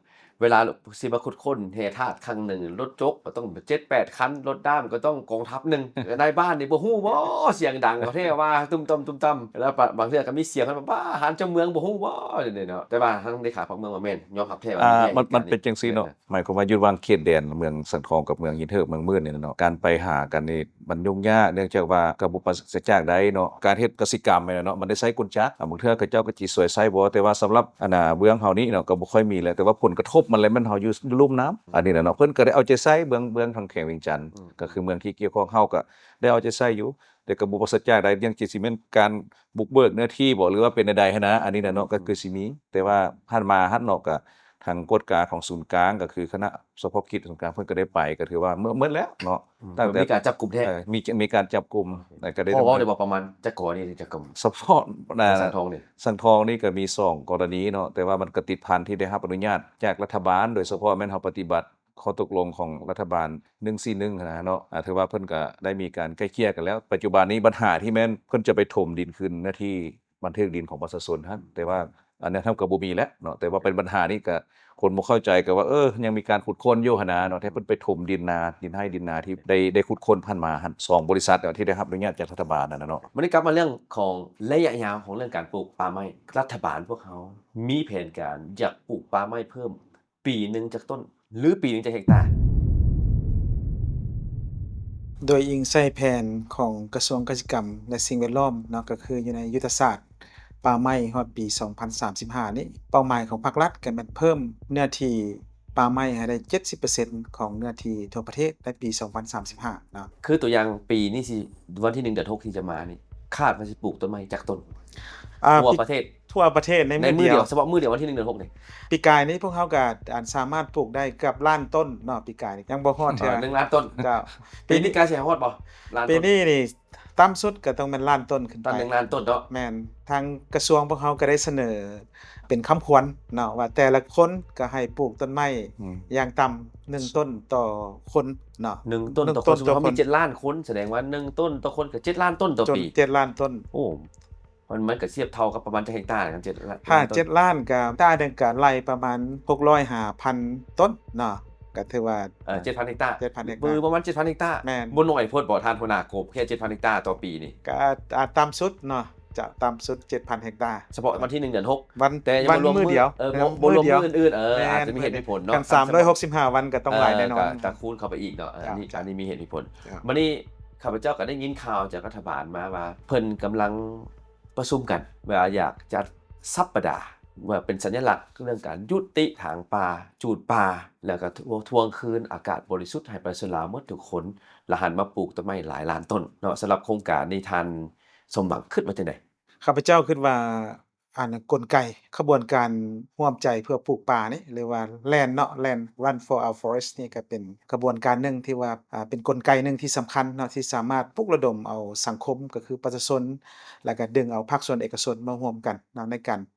ເວລາຊິມາຂຸດຄົ້ນແຮ່ທາດຄັ້ງໜຶ່ງ ລົດຈົກກໍຕ້ອງເຈັດແປດຄັນ, ລົດນ້ຳກໍຕ້ອງກອງທັບໜຶ່ງ. ນາຍບ້ານນີ້ບໍ່ຮູ້ບໍ່ ສຽງດັງເຂົາແທ້ວ່າຕຸ້ມຕ່ຳຕຸ້ມຕ່ຳ, ແລ້ວບາງເທື່ອກໍມີສຽງວ່າ ຫານເຈົ້າເມືອງບໍ່ຮູ້ບໍ່ ຈັ່ງຊີ້ເນາະ. ແຕ່ວ່າທາງເລຂາພັກເມືອງວ່າແມ່ນ ຍອມຮັບແທ້ວ່າ ອ່າ ມີແຮງ ມັນ ມັນເປັນຈັ່ງຊີ້ເນາະ. ເອີ ໝາຍຄວາມວ່າຢູ່ລະຫວ່າງເຂດແດນເມືອງສັງທອງກັບເມືອງຫີນເຫີບ ເມືອງໝື່ນນີ້ເນາະ ການໄປຫາກັນນີ້ມັນຫຍຸ້ງຍາກ, ເນື່ອງຈາກວ່າກໍບໍ່ປາສະຈາກໄດ້ເນາະ ການເຮັດກະສິກຳນີ້ແຫຼະເນາະ ມັນໄດ້ໃຊ້ກົນຈັກ. ອາ ບາງເທື່ອເຂົາເຈົ້າກໍຊິຊ່ວຍໃຊ້ບໍ່, ແຕ່ວ່າສຳລັບ ອັນນ່າ ເມືອງເຮົານີ້ເນາະ ກໍບໍ່ຄ່ອຍມີແລ້ວ, ແຕ່ວ່າຜົນກະທົບມັນແຫຼະ ແມ່ນເຮົາຢູ່ລຸ່ມນ້ຳ ອືມ ອັນນີ້ແຫຼະເນາະ. ເພິ່ນກໍໄດ້ເອົາໃຈໃສ່ເບື້ອງ ເບື້ອງທາງແຂວງວຽງຈັນ ອືມ ກໍຄືເມືອງທີ່ກ່ຽວຂ້ອງ ເຮົາກໍໄດ້ເອົາໃຈໃສ່ຢູ່, ແຕ່ກໍບໍ່ປາສະຈາກໄດ້ ຍັງຊິແມ່ນການບຸກເບີກເນື້ອທີ່ບໍ ຫຼືວ່າເປັນແນວໃດຫັ້ນນະ. ອືມ ອັນນີ້ນະເນາະ ອືມ ກໍຄືຊິມີ, ແຕ່ວ່າຜ່ານມາຫັ້ນເນາະ ກໍ ທາງກວດກາຂອງສູນກາງ ກໍຄືຄະນະສະເພາະກິດສູນກາງ ເພິ່ນກໍໄດ້ໄປ ກໍຖືວ່າໝົດ ໝົດແລ້ວເນາະ. ອືມ ຕັ້ງແຕ່ມີການຈັບກຸມແທ້ ເອີ ມີ ມີການຈັບກຸມ ແລ້ວກໍໄດ້ ພໍເວົ້າໄດ້ບໍ່ ປະມານຈັກກໍລະນີຈັກກຳ? ສະເພາະ ອ່າ ສັງທອງນີ້ ສັງທອງນີ້ກໍມີສອງກໍລະນີເນາະ, ແຕ່ວ່າມັນກໍຕິດພັນທີ່ໄດ້ຮັບອະນຸຍາດຈາກລັດຖະບານ, ໂດຍສະເພາະແມ່ນເຮົາປະຕິບັດຂໍ້ຕົກລົງຂອງລັດຖະບານ ໜຶ່ງສີ່ໜຶ່ງຫັ້ນນະເນາະ. ອ່າ ຖືວ່າເພິ່ນກໍໄດ້ມີການໄກ່ເກ່ຍກັນແລ້ວ. ປັດຈຸບັນນີ້ບັນຫາທີ່ແມ່ນເພິ່ນຈະໄປຖົມດິນຄືນເນື້ອທີ່ ບັນທຶກດິນຂອງປະຊາຊົນຫັ້ນ, ແຕ່ວ່າ ອັນນັ້ນເຮົາກໍບໍ່ມີແລ້ວເນາະ ແຕ່ວ່າເປັນບັນຫານີ້ກໍຄົນບໍ່ເຂົ້າໃຈ ກໍວ່າ ເອີ ຍັງມີການຂຸດຄົ້ນຢູ່ຫັ້ນນະເນາະ ແຕ່ເພິ່ນໄປຖົມດິນນາ ດິນໄຮ່ດິນນາທີ່ໄດ້ ໄດ້ຂຸດຄົ້ນຜ່ານມາຫັ້ນ ສອງບໍລິສັດເນາະ ທີ່ໄດ້ຮັບອະນຸຍາດຈາກລັດຖະບານຫັ້ນນະເນາະ. ບັດນີ້ກັບມາເລື່ອງຂອງໄລຍະຍາວຂອງເລື່ອງການປູກປ່າໄມ້ ລັດຖະບານພວກເຮົາມີແຜນການຢາກປູກປ່າໄມ້ເພີ່ມ ປີໜຶ່ງຈັກຕົ້ນ ຫຼື ປີໜຶ່ງຈັກເຮັກຕາ? ໂດຍອີງໃສ່ແຜນຂອງກະຊວງກະສິກຳ ແລະ ສິ່ງແວດລ້ອມເນາະ ກໍຄືຢູ່ໃນຍຸດທະສາດປ່າໄມ້ຮອດປີສອງພັນສາມສິບຫ້ານີ້ ເປົ້າໝາຍຂອງພາກລັດກໍແມ່ນເພີ່ມເນື້ອທີ່ປ່າໄມ້ໃຫ້ໄດ້ເຈັດສິບເປີເຊັນຂອງເນື້ອທີ່ທົ່ວປະເທດໃນປີສອງພັນສາມສິບຫ້າເນາະ. ຄືຕົວຢ່າງປີນີ້ຊິ ວັນທີໜຶ່ງເດືອນຫົກທີ່ຈະມານີ້ ຄາດວ່າຊິປູກຕົ້ນໄມ້ຈັກຕົ້ນ? ອ່າ ທົ່ວປະເທດ ທົ່ວປະເທດໃນ ໃນມື້ດຽວ ມື້ດຽວ ສະເພາະມື້ດຽວວັນທີໜຶ່ງເດືອນຫົກນີ້. ປີກາຍນີ້ພວກເຮົາກໍ ອັນ ສາມາດປູກໄດ້ເກືອບລ້ານຕົ້ນເນາະ ປີກາຍນີ້ ຍັງບໍ່ຮອດເທື່ອ ເອີ ໜຶ່ງລ້ານຕົ້ນ. ເຈົ້າ. ປີນີ້ກະຊິຮອດບໍ່ ລ້ານຕົ້ນ? ປີນີ້ນີ້ຕ່ຳສຸດກໍຕ້ອງແມ່ນລ້ານຕົ້ນຂຶ້ນໄປ. ຕ້ອງໜຶ່ງລ້ານຕົ້ນເນາະ. ແມ່ນ. ທາງກະຊວງພວກເຮົາກໍໄດ້ສະເໜີເປັນຄຳຂວັນເນາະ ວ່າແຕ່ລະຄົນກໍໃຫ້ປູກຕົ້ນໄມ້ ອືມ ຢ່າງຕ່ຳໜຶ່ງຕົ້ນຕໍ່ຄົນເນາະ. ໜຶ່ງຕົ້ນຕໍ່ຄົນ ໜຶ່ງຕົ້ນຕໍ່ຄົນ. ສະເພາະມີເຈັດລ້ານຄົນ ສະແດງວ່າໜຶ່ງຕົ້ນຕໍ່ຄົນກໍເຈັດລ້ານຕົ້ນຕໍ່ປີ. ເຈັດລ້ານຕົ້ນ. ໂອ້ ມັນ ມັນກໍທຽບເທົ່າກັບປະມານຈັກເຮັກຕານະ ເຈັດລ້ານ ຖ້າເຈັດລ້ານກໍ ເຮັກຕາໜຶ່ງກໍໄລ່ປະມານຫົກຮ້ອຍຫ້າພັນຕົ້ນເນາະ ກໍຖືວ່າ ເອີ ເຈັດພັນເຮັກຕາ ເຈັດພັນເຮັກຕາ ເອີ ປະມານເຈັດພັນເຮັກຕາ. ແມ່ນ. ບໍ່ໜ້ອຍໂພດບໍ່ທ່ານຫົວໜ້າກົບ ແຄ່ເຈັດພັນເຮັກຕາຕໍ່ປີນີ້? ກໍ ອ່າ ຕ່ຳສຸດເນາະ ຈະຕ່ຳສຸດເຈັດພັນເຮັກຕາ ສະເພາະວັນທີໜຶ່ງເດືອນຫົກ ວັນ ແຕ່ຍັງບໍ່ລວມມື້ດຽວ ມື້ ເອີ ບໍ່ລວມມື້ອື່ນໆ ເອີ ແມ່ນ ອາດຈະມີເຫດມີຜົນເນາະ. ຄັນສາມຮ້ອຍຫົກສິບຫ້າວັນກໍຕ້ອງຫຼາຍແນ່ນອນ. ເອີ ກໍຄູນເຂົ້າໄປອີກເນາະ. ເຈົ້າ ອັນນີ້ ເຈົ້າ ອັນນີ້ມີເຫດມີຜົນ. ເຈົ້າ. ບັດນີ້ຂ້າພະເຈົ້າກໍໄດ້ຍິນຂ່າວຈາກລັດຖະບານມາວ່າ ເພິ່ນກຳລັງ ປະຊຸມກັນວ່າຢາກຈັດສັບປະດາ ວ່າເປັນສັນຍະລັກເລື່ອງການຍຸຕິຖາງປ່າ, ຈູດປ່າ ແລ້ວກໍທວງ ທວງຄືນອາກາດບໍລິສຸດໃຫ້ປະຊາຊົນລາວໝົດທຸກຄົນ ແລ້ວຫັນມາປູກຕົ້ນໄມ້ຫຼາຍລ້ານຕົ້ນເນາະ. ສຳລັບໂຄງການນີ້ ທ່ານສົມຫວັງຄິດວ່າຈັ່ງໃດ? ຂ້າພະເຈົ້າຄິດວ່າ ອັນ ກົນໄກຂະບວນການຮ່ວມໃຈເພື່ອປູກປ່ານີ້ ຫຼືວ່າ LAND ເນາະ LAND Run for Our Forest ນີ້ກໍເປັນຂະບວນການໜຶ່ງທີ່ວ່າ ອ່າ ເປັນກົນໄກໜຶ່ງທີ່ສຳຄັນເນາະ ທີ່ສາມາດປຸກລະດົມເອົາສັງຄົມ ກໍຄືປະຊາຊົນ ແລ້ວກໍດຶງເອົາພາກສ່ວນເອກະຊົນມາຮ່ວມກັນເນາະ ໃນການ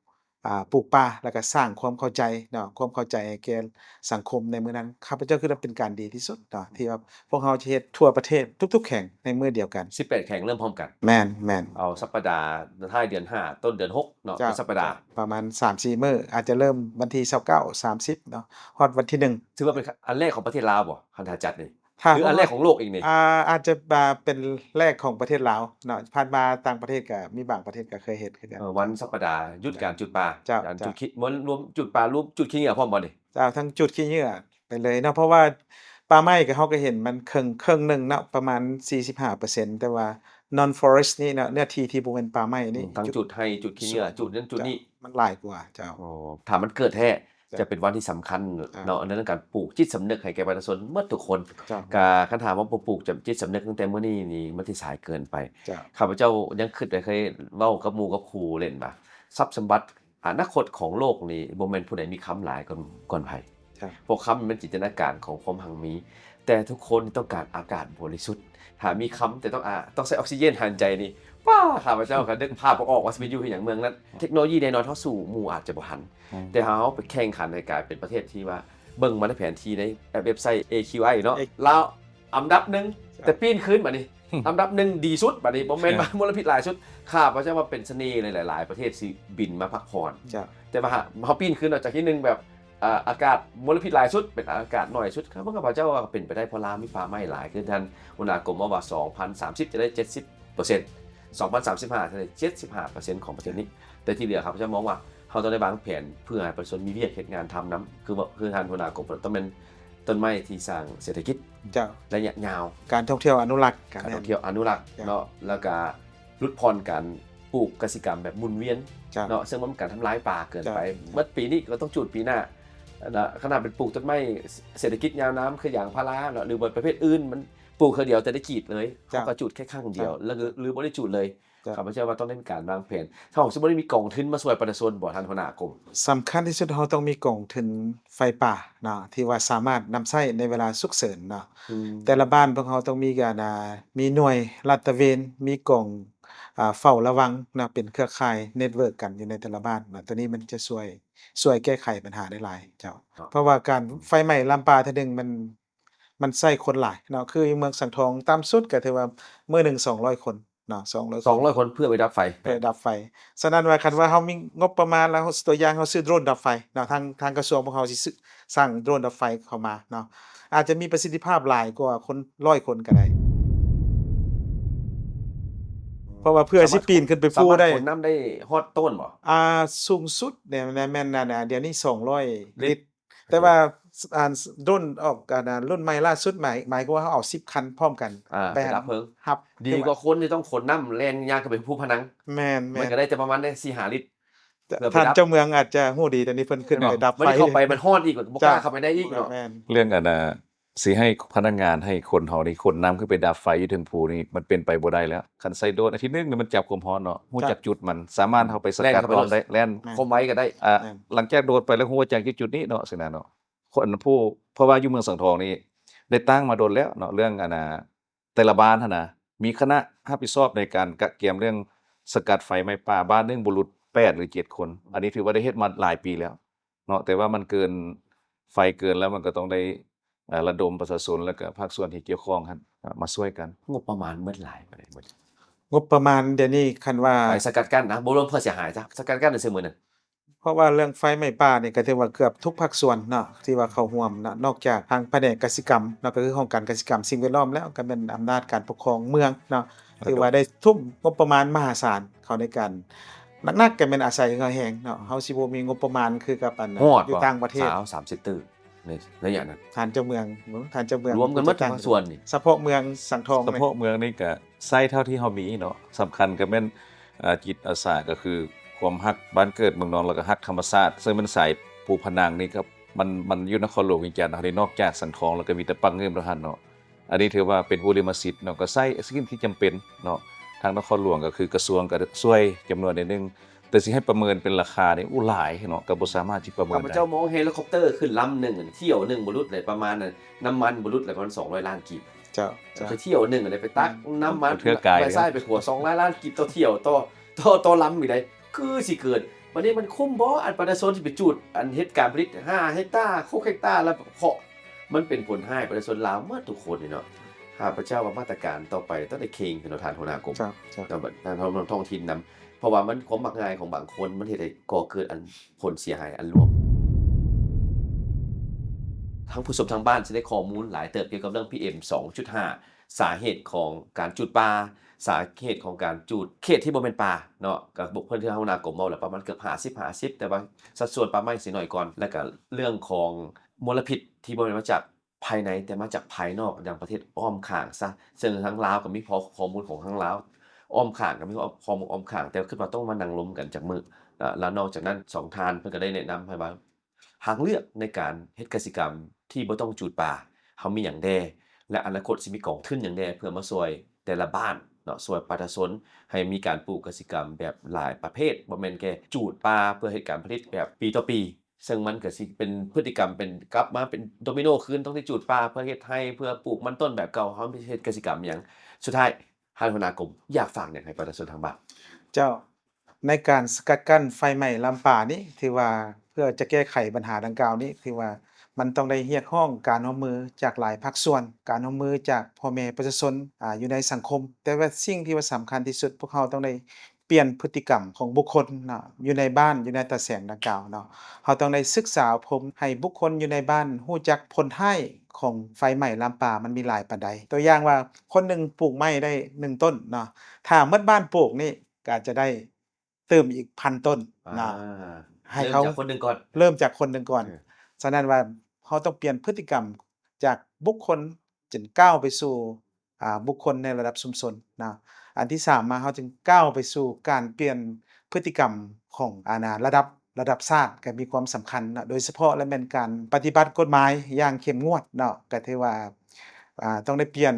ອ່າ ປູກປ່າ ແລ້ວກໍສ້າງຄວາມເຂົ້າໃຈເນາະ ຄວາມເຂົ້າໃຈໃຫ້ແກ່ສັງຄົມໃນມື້ນັ້ນ. ຂ້າພະເຈົ້າຄິດວ່າເປັນການດີທີ່ສຸດເນາະ ທີ່ວ່າພວກເຮົາຈະເຮັດທົ່ວປະເທດທຸກໆແຂວງໃນມື້ດຽວກັນ ສິບແປດແຂວງເລີ່ມພ້ອມກັນ. ແມ່ນ ແມ່ນ. ເອົາສັບປະດາທ້າຍເດືອນຫ້າ ຕົ້ນເດືອນຫົກເນາະ ເຈົ້າ ເປັນສັບປະດາ ປະມານສາມສີ່ມື້ ອາດຈະເລີ່ມວັນທີຊາວເກົ້າ ສາມສິບເນາະ ຮອດວັນທີໜຶ່ງ. ຖືວ່າເປັນອັນແລກຂອງປະເທດລາວບໍ່ ຄັນຖ້າຈັດນີ້? ຫຼືອັນແລກຂອງໂລກອີກນີ້? ອ່າ ອາດຈະ ອ່າ ເປັນແລກຂອງປະເທດລາວເນາະ ຜ່ານມາຕ່າງປະເທດກໍມີບາງປະເທດກໍເຄີຍເຮັດຄືກັນ. ເອີ ວັນສັບປະດາຢຸດການຈູດປ່າ ເຈົ້າ ການຈູດ ເຈົ້າ ຂີ້ ບໍ່ລວມຈູດປ່າ ລວມຈູດຂີ້ເຫຍື້ອພ້ອມບໍ່ນີ້? ເຈົ້າ ທັງຈູດຂີ້ເຫຍື້ອໄປເລີຍເນາະ ເພາະວ່າປ່າໄມ້ກໍ ເຮົາກໍເຫັນມັນເຄິ່ງ ເຄິ່ງໜຶ່ງເນາະ ປະມານສີ່ສິບຫ້າເປີເຊັນ ແຕ່ວ່າ non forest ນີ້ເນາະ ເນື້ອທີ່ທີ່ບໍ່ແມ່ນປ່າໄມ້ນີ້ ອືມ ທັງຈູດໄຮ່ ຈູດຂີ້ເຫຍື້ອ ຈູດນັ້ນຈູດນີ້ ມັນຫຼາຍກວ່າ. ເຈົ້າ. ໂອ້ ຖ້າມັນເກີດແທ້ ເຈົ້າ ຈະເປັນວັນທີ່ສຳຄັນເນາະ ເຈົ້າ ໃນເລື່ອງການປູກຈິດສຳນຶກໃຫ້ແກ່ປະຊາຊົນໝົດທຸກຄົນ. ເຈົ້າ. ກະຄັນຖາມວ່າບໍ່ປູກຈິດສຳນຶກຕັ້ງແຕ່ມື້ນີ້ນີ້ ມັນຊິສາຍເກີນໄປ. ເຈົ້າ. ຂ້າພະເຈົ້າຍັງຄິດໄດ້ ເຄີຍເວົ້າກັບໝູ່ກັບຄູ່ເລ່ນວ່າ ຊັບສົມບັດອະນາຄົດຂອງໂລກນີ້ ບໍ່ແມ່ນຜູ້ໃດມີຄຳຫຼາຍກ່ອນ ກ່ອນໃຜ. ເຈົ້າ. ເພາະຄຳມັນຈິນຕະນາການຂອງຄວາມຮັ່ງມີ ແຕ່ທຸກຄົນຕ້ອງການອາກາດບໍລິສຸດ. ຖ້າມີຄຳແຕ່ຕ້ອງອາ ຕ້ອງໃຊ້ອອກຊີເຈນຫາຍໃຈນີ້ ປ້າ ຂ້າພະເຈົ້າກໍນຶກພາບບໍ່ອອກວ່າຊິໄປຢູ່ເຮັດຫຍັງເມືອງນັ້ນ. ເທັກໂນໂລຢີແນ່ນອນເຮົາສູ້ໝູ່ອາດຈະບໍ່ທັນ ອືມ ແຕ່ເຮົາໄປແຂ່ງຂັນໃຫ້ກາຍເປັນປະເທດທີ່ວ່າ ເບິ່ງມາໃນແຜນທີ່ໃນເວັບໄຊ ເອຄິວໄອ ເນາະ ເອ ລາວອັນດັບໜຶ່ງ ເຈົ້າ ແຕ່ປີ້ນຄືນບາດນີ້ ອັນດັບໜຶ່ງດີສຸດບາດນີ້ ບໍ່ແມ່ນ ແມ່ນ ວ່າມົນລະພິດຫຼາຍສຸດ. ຂ້າພະເຈົ້າວ່າເປັນສະເໜ່ຫຼາຍໆປະເທດຊິບິນມາພັກຜ່ອນ. ເຈົ້າ. ແຕ່ວ່າເຮົາປີ້ນຄືນເນາະ ຈາກທີໜຶ່ງແບບ ອ່າ ອາກາດມົນລະພິດຫຼາຍສຸດ ເປັນອາກາດໜ້ອຍສຸດ. ເບິ່ງ ຂ້າພະເຈົ້າວ່າເປັນໄປໄດ້ ເພາະລາວມີປ່າໄມ້ຫຼາຍ ຄືທ່ານຫົວໜ້າກົມເວົ້າວ່າ ສອງພັນສາມສິບຈະໄດ້ເຈັດສິບເປີເຊັນ ສອງພັນສາມສິບຫ້າຈະໄດ້ເຈັດສິບຫ້າເປີເຊັນຂອງປະເທດນີ້. ແຕ່ທີ່ເຫຼືອ ຂ້າພະເຈົ້າມອງວ່າເຮົາຕ້ອງໄດ້ວາງແຜນເພື່ອໃຫ້ປະຊາຊົນມີວຽກເຮັດງານທຳນຳ ຄືວ່າ ຄືທ່ານຫົວໜ້າກົມເພິ່ນຕ້ອງແມ່ນຕົ້ນໄມ້ທີ່ສ້າງເສດຖະກິດ ເຈົ້າ ໄລຍະຍາວ ການທ່ອງທ່ຽວອະນຸລັກ ການ ການທ່ອງທ່ຽວອະນຸລັກ ເຈົ້າ ເນາະ ແລ້ວກະ ຫຼຸດຜ່ອນການປູກກະສິກຳແບບໝູນວຽນ ເຈົ້າ ເນາະ ເຊິ່ງມັນເປັນການທຳລາຍປ່າເກີນໄປ. ເຈົ້າ. ໝົດປີນີ້ກໍຕ້ອງຈູດປີໜ້ານະ ຂະໜາດເປັນປູກຕົ້ນໄມ້ເສດຖະກິດຍາວນານ ຄືຢາງພາລາເນາະ ຫຼືວ່າປະເພດອື່ນ ມັນປູກເທື່ອດຽວແຕ່ໄດ້ກີດເລີຍ ເຈົ້າ ເຮົາກໍຈູດແຄ່ຄັ້ງດຽວ ເຈົ້າ ຫຼື ຫຼືບໍ່ໄດ້ຈູດເລີຍ. ເຈົ້າ. ຂ້າພະເຈົ້າວ່າຕ້ອງໄດ້ມີການວາງແຜນ. ເຮົາຊິບໍ່ໄດ້ມີກອງທຶນມາຊ່ວຍປະຊາຊົນບໍ່ທ່ານຫົວໜ້າກົມ? ສຳຄັນທີ່ສຸດ ເຮົາຕ້ອງມີກອງທຶນໄຟປ່າເນາະ ທີ່ວ່າສາມາດນຳໃຊ້ໃນເວລາສຸກເສີນເນາະ. ອືມ. ແຕ່ລະບ້ານພວກເຮົາຕ້ອງມີການ ອ່າ ມີໜ່ວຍລາດຕະເວນ ມີກອງ ອ່າ ເຝົ້າລະວັງເນາະ ເປັນເຄືອຂ່າຍ network ກັນຢູ່ໃນແຕ່ລະບ້ານເນາະ. ໂຕນີ້ມັນຈະຊ່ວຍ ຊ່ວຍແກ້ໄຂບັນຫາໄດ້ຫຼາຍເຈົ້າ. ເນາະ. ເພາະວ່າການໄຟໄໝ້ລາມປ່າເທື່ອໜຶ່ງ ມັນ ມັນໃຊ້ຄົນຫຼາຍເນາະ ຄືຢູ່ເມືອງສັງທອງ ຕ່ຳສຸດກໍຖືວ່າມື້ໜຶ່ງສອງຮ້ອຍຄົນ ເນາະ ສອງຮ້ອຍ ສອງຮ້ອຍຄົນເພື່ອໄປດັບໄຟ ເພື່ອດັບໄຟ. ສະນັ້ນວ່າ ຄັນວ່າເຮົາມີງົບປະມານແລ້ວ ຕົວຢ່າງເຮົາຊື້ໂດຣນດັບໄຟເນາະ ທາງ ທາງກະຊວງພວກເຮົາຊິຊື້ ສ້າງໂດຣນດັບໄຟເຂົ້າມາເນາະ ອາດຈະມີປະສິດທິພາບຫຼາຍກວ່າຄົນຮ້ອຍຄົນກໍໄດ້ ເພາະວ່າເພື່ອຊິປີນຂຶ້ນໄປພູໄດ້ ສາມາດຂົນນ້ຳໄດ້ຮອດຕົ້ນບໍ່? ອ່າ ສູງສຸດແມ່ນ ແມ່ນ ແມ່ນ ດຽວນີ້ສອງຮ້ອຍລິດ ແຕ່ວ່າ ອັນ ໂດຣນອອກ ອັນ ລຸ້ນໃໝ່ລ່າສຸດ ໝາຍ ໝາຍຄວາມວ່າເຮົາເອົາສິບຄັນພ້ອມກັນ ອ່າ ໄປ ໄປດັບເພີງ ຮັບ ດີກວ່າຄົນທີ່ຕ້ອງຂົນນ້ຳແລ່ນຍ່າງຂຶ້ນໄປພູພະນັງ ແມ່ນໆ ມັນກໍໄດ້ແຕ່ປະມານໄດ້ສີ່ຫ້າລິດ ເພື່ອໄປດັບ ທ່ານເຈົ້າເມືອງອາດຈະຮູ້ດີ ຕອນນີ້ເພິ່ນຂຶ້ນໄປດັບໄຟ ເຂົາໄປມັນຮ້ອນອີກ ບໍ່ກ້າເຂົ້າໄປໄດ້ອີກເນາະ ແມ່ນ ເລື່ອງ ອັນ ຊິໃຫ້ພະນັກງານ ໃຫ້ຄົນເຮົານີ້ຂົນນ້ຳຂຶ້ນໄປດັບໄຟຢູ່ເທິງພູນີ້ ມັນເປັນໄປບໍ່ໄດ້ແລ້ວ. ຄັນໃຊ້ໂດຣນ ອາທິດໜຶ່ງນີ້ມັນຈັບຄວາມຮ້ອນເນາະ ຮູ້ຈັກຈຸດມັນ ສາມາດເຮົາໄປສະກັດ ແລ່ນເຂົ້າໄປ ອ້ອມໄດ້ ແລ່ນ ແມ່ນ ຄວາມໄວກໍໄດ້ ອ່າ ແມ່ນ ຫຼັງຈາກໂດຣນໄປແລ້ວ ຮູ້ວ່າຈັກຢູ່ຈຸດນີ້ເນາະ ຊີ້ນະເນາະ ຄົນຜູ້ ເພາະວ່າຢູ່ເມືອງສັງທອງນີ້ ໄດ້ຕັ້ງມາດົນແລ້ວເນາະ ເລື່ອງ ອັນ ນະ ແຕ່ລະບ້ານຫັ້ນນະ ມີຄະນະຮັບຜິດຊອບໃນການກະກຽມເລື່ອງສະກັດໄຟໄໝ້ປ່າ ບ້ານໜຶ່ງບໍ່ຫຼຸດແປດ ຫຼື ເຈັດຄົນ ອັນນີ້ຖືວ່າໄດ້ເຮັດມາຫຼາຍປີແລ້ວເນາະ ແຕ່ວ່າມັນເກີນ ໄຟເກີນແລ້ວ ມັນກໍຕ້ອງໄດ້ ເອີ ລະດົມປະຊາຊົນ ແລ້ວກໍພາກສ່ວນທີ່ກ່ຽວຂ້ອງຫັ້ນ ເອີ ມາຊ່ວຍກັນ. ງົບປະມານໝົດຫຼາຍປານໃດໝົດ? ງົບປະມານດຽວນີ້ ຄັນວ່າ ໄປສະກັດກັ້ນນະ ບໍ່ລວມເພື່ອເສຍຫາຍຊະ ສະກັດກັ້ນຊື່ມື້ນັ້ນ ເພາະວ່າເລື່ອງໄຟໄໝ້ປ່ານີ້ ກໍຖືວ່າເກືອບທຸກພາກສ່ວນເນາະ ທີ່ວ່າເຂົ້າຮ່ວມເນາະ ນອກຈາກທາງພະແນກກະສິກຳເນາະ ກໍຄືຫ້ອງການກະສິກຳ ສິ່ງແວດລ້ອມ ແລ້ວກໍແມ່ນອຳນາດການປົກຄອງເມືອງເນາະ ຖືວ່າໄດ້ທຸ່ມງົບປະມານມະຫາສານເຂົ້າໃນການ ໜັກໆ ກໍແມ່ນອາໄສເຫື່ອແຮງເນາະ ເຮົາຊິບໍ່ມີງົບປະມານຄືກັບ ອັນ ຢູ່ຕ່າງປະເທດ ສາມສິບຕື້ ໃນໄລຍະນັ້ນ ທ່ານເຈົ້າເມືອງ ທ່ານເຈົ້າເມືອງ ລວມກັນໝົດທຸກພາກສ່ວນນີ້ ສະເພາະເມືອງສັງທອງ ສະເພາະເມືອງນີ້ກະໃຊ້ເທົ່າທີ່ເຮົາມີເນາະ ສຳຄັນກໍແມ່ນ ເອີ ຈິດອາສາ ກໍຄືຄວາມຮັກບ້ານເກີດເມືອງນອນ ແລ້ວກໍຮັກທຳມະຊາດ ເຊິ່ງແມ່ນສາຍພູພະນັງນີ້ ກໍມັນ ມັນຢູ່ນະຄອນຫຼວງວຽງຈັນເຮົານີ້ ນອກຈາກສັງທອງ ແລ້ວກໍມີແຕ່ປາກງື່ມເທົ່ານັ້ນເນາະ ອັນນີ້ຖືວ່າເປັນຜູ້ລິມະສິດເນາະ ກໍໃຊ້ສິ່ງທີ່ຈຳເປັນເນາະ ທາງນະຄອນຫຼວງ ກໍຄືກະຊວງກໍຊ່ວຍຈຳນວນໜ້ອຍໜຶ່ງ ແຕ່ຊິໃຫ້ປະເມີນເປັນລາຄານີ້ ໂອ້ ຫຼາຍເນາະ ກໍບໍ່ສາມາດຊິປະເມີນໄດ້. ຂ້າພະເຈົ້າມອງເຮລິຄອບເຕີຂຶ້ນລຳໜຶ່ງ ຖ້ຽວໜຶ່ງບໍ່ຫຼຸດເລີຍ ປະມານນ້ຳມັນບໍ່ຫຼຸດເລີຍ ປະມານສອງຮ້ອຍລ້ານກີບ. ເຈົ້າ ເຈົ້າ ຄືຖ້ຽວໜຶ່ງໄດ້ໄປຕັກ ອືມ ນ້ຳມັນ ເທື່ອກາຍ ໄປຊ້າຍໄປຂວາ ສອງຮ້ອຍລ້ານກີບຕໍ່ຖ້ຽວ ຕໍ່ ຕໍ່ ຕໍ່ລຳນີ້ໄດ໋ ຄືຊິເກີນ. ບັດນີ້ມັນຄຸ້ມບໍ່ ອັນປະຊາຊົນຊິໄປຈູດ ອັນເຮັດການຜະລິດຫ້າເຮັກຕາ ຫົກເຮັກຕາ ແລ້ວເຄາະ ມັນເປັນຜົນຮ້າຍປະຊາຊົນລາວໝົດທຸກຄົນນີ້ເນາະ. ຂ້າພະເຈົ້າວ່າມາດຕະການຕໍ່ໄປຕ້ອງໄດ້ເຄັ່ງຂຶ້ນເນາະ ທ່ານຫົວໜ້າກົມ ເຈົ້າ ເຈົ້າ ແລ້ວບັດ ທ່ານ ທ່ານທ້ອງຖິ່ນນຳ ເພາະວ່າມັນ ຄວາມມັກງ່າຍຂອງບາງຄົນ ມັນເຮັດໃຫ້ກໍ່ເກີດອັນຜົນເສຍຫາຍອັນລວມ. ທ່ານຜູ້ຊົມທາງບ້ານຊິໄດ້ຂໍ້ມູນຫຼາຍເຕີບກ່ຽວກັບເລື່ອງ ພີເອັມ ສອງຈຸດຫ້າ ສາເຫດຂອງການຈູດປ່າ ສາເຫດຂອງການຈູດເຂດທີ່ບໍ່ແມ່ນປ່າເນາະ ກໍເພິ່ນ ທີ່ຫົວໜ້າກົມເວົ້າແລ້ວ ປະມານເກືອບຫ້າສິບ ຫ້າສິບ ແຕ່ວ່າສັດສ່ວນປ່າໄມ້ຊິໜ້ອຍກ່ອນ ແລ້ວກໍເລື່ອງຂອງມົນລະພິດທີ່ບໍ່ແມ່ນມາຈາກ ພາຍໃນ ແຕ່ມາຈາກພາຍນອກ ຢ່າງປະເທດອ້ອມຂ້າງຊະ ເຊິ່ງທາງລາວກໍມີຂໍ້ ຂໍ້ມູນຂອງທາງລາວ ອ້ອມຂ້າງກໍມີຂໍ້ມູນອ້ອມຂ້າງ ແຕ່ຄິດວ່າຕ້ອງມານັ່ງລົມກັນຈັກມື້. ແລ້ວນອກຈາກນັ້ນ ສອງທ່ານເພິ່ນກໍໄດ້ແນະນຳໃຫ້ວ່າ ທາງເລືອກໃນການເຮັດກະສິກຳທີ່ບໍ່ຕ້ອງຈູດປ່າ ເຮົາມີຫຍັງແດ່ ແລະ ອະນາຄົດຊິມີກອງທຶນຫຍັງແດ່ ເພື່ອມາຊ່ວຍແຕ່ລະບ້ານເນາະ ຊ່ວຍປະຊາຊົນໃຫ້ມີການປູກກະສິກຳແບບຫຼາຍປະເພດ ບໍ່ແມ່ນແຄ່ຈູດປ່າເພື່ອເຮັດການຜະລິດແບບປີຕໍ່ປີ. ເຊິ່ງມັນກໍຊິເປັນພຶດຕິກຳ ເປັນ ກັບມາເປັນໂດມິໂນຄືນ ຕ້ອງໄດ້ຈູດປ່າເພື່ອເຮັດໄຮ່ ເພື່ອປູກມັນຕົ້ນແບບເກົ່າ ເຮົາເຮັດກະສິກຳຫຍັງ. ສຸດທ້າຍ ທ່ານຫົວໜ້າກົມ ຢາກຝາກຫຍັງໃຫ້ປະຊາຊົນທາງບ້ານ? ເຈົ້າ ໃນການສະກັດກັ້ນໄຟໄໝ້ລາມປ່ານີ້ ຖືວ່າເພື່ອຈະແກ້ໄຂບັນຫາດັ່ງກ່າວນີ້ ຖືວ່າມັນຕ້ອງໄດ້ຮຽກຮ້ອງການຮ່ວມມືຈາກຫຼາຍພາກສ່ວນ, ການຮ່ວມມືຈາກພໍ່ແມ່ປະຊາຊົນ ອາ ຢູ່ໃນສັງຄົມ. ແຕ່ວ່າສິ່ງທີ່ວ່າສຳຄັນທີ່ສຸດ ພວກເຮົາຕ້ອງໄດ້ ປ່ຽນພຶດຕິກຳຂອງບຸກຄົນເນາະ ຢູ່ໃນບ້ານ ຢູ່ໃນຕາແສງດັ່ງກ່າວເນາະ. ເຮົາຕ້ອງໄດ້ສຶກສາອົບຮົມໃຫ້ບຸກຄົນຢູ່ໃນບ້ານຮູ້ຈັກຜົນຮ້າຍຂອງໄຟໄໝ້ລາມປ່າມັນມີຫຼາຍປານໃດ. ຕົວຢ່າງວ່າ ຄົນໜຶ່ງປູກໄມ້ໄດ້ໜຶ່ງຕົ້ນເນາະ, ຖ້າໝົດບ້ານປູກນີ້ ກໍອາດຈະໄດ້ຕື່ມອີກພັນຕົ້ນເນາະ. ອາ ໃຫ້ເຂົາ ເລີ່ມຈາກຄົນໜຶ່ງກ່ອນ ເລີ່ມຈາກຄົນໜຶ່ງກ່ອນ. ເອີ ສະນັ້ນວ່າ ເຮົາຕ້ອງປ່ຽນພຶດຕິກຳຈາກບຸກຄົນ ຈຶ່ງກ້າວໄປສູ່ ອ່າ ບຸກຄົນໃນລະດັບຊຸມຊົນເນາະ. ອັນທີສາມມາ ເຮົາຈຶ່ງກ້າວໄປສູ່ການປ່ຽນພຶດຕິກຳຂອງ ອັນນາ ລະດັບ ລະດັບຊາດກໍມີຄວາມສຳຄັນເນາະ, ໂດຍສະເພາະແລະແມ່ນການປະຕິບັດກົດໝາຍຢ່າງເຂັ້ມງວດເນາະ, ກໍຖືວ່າ ອ່າ ຕ້ອງໄດ້ປ່ຽນ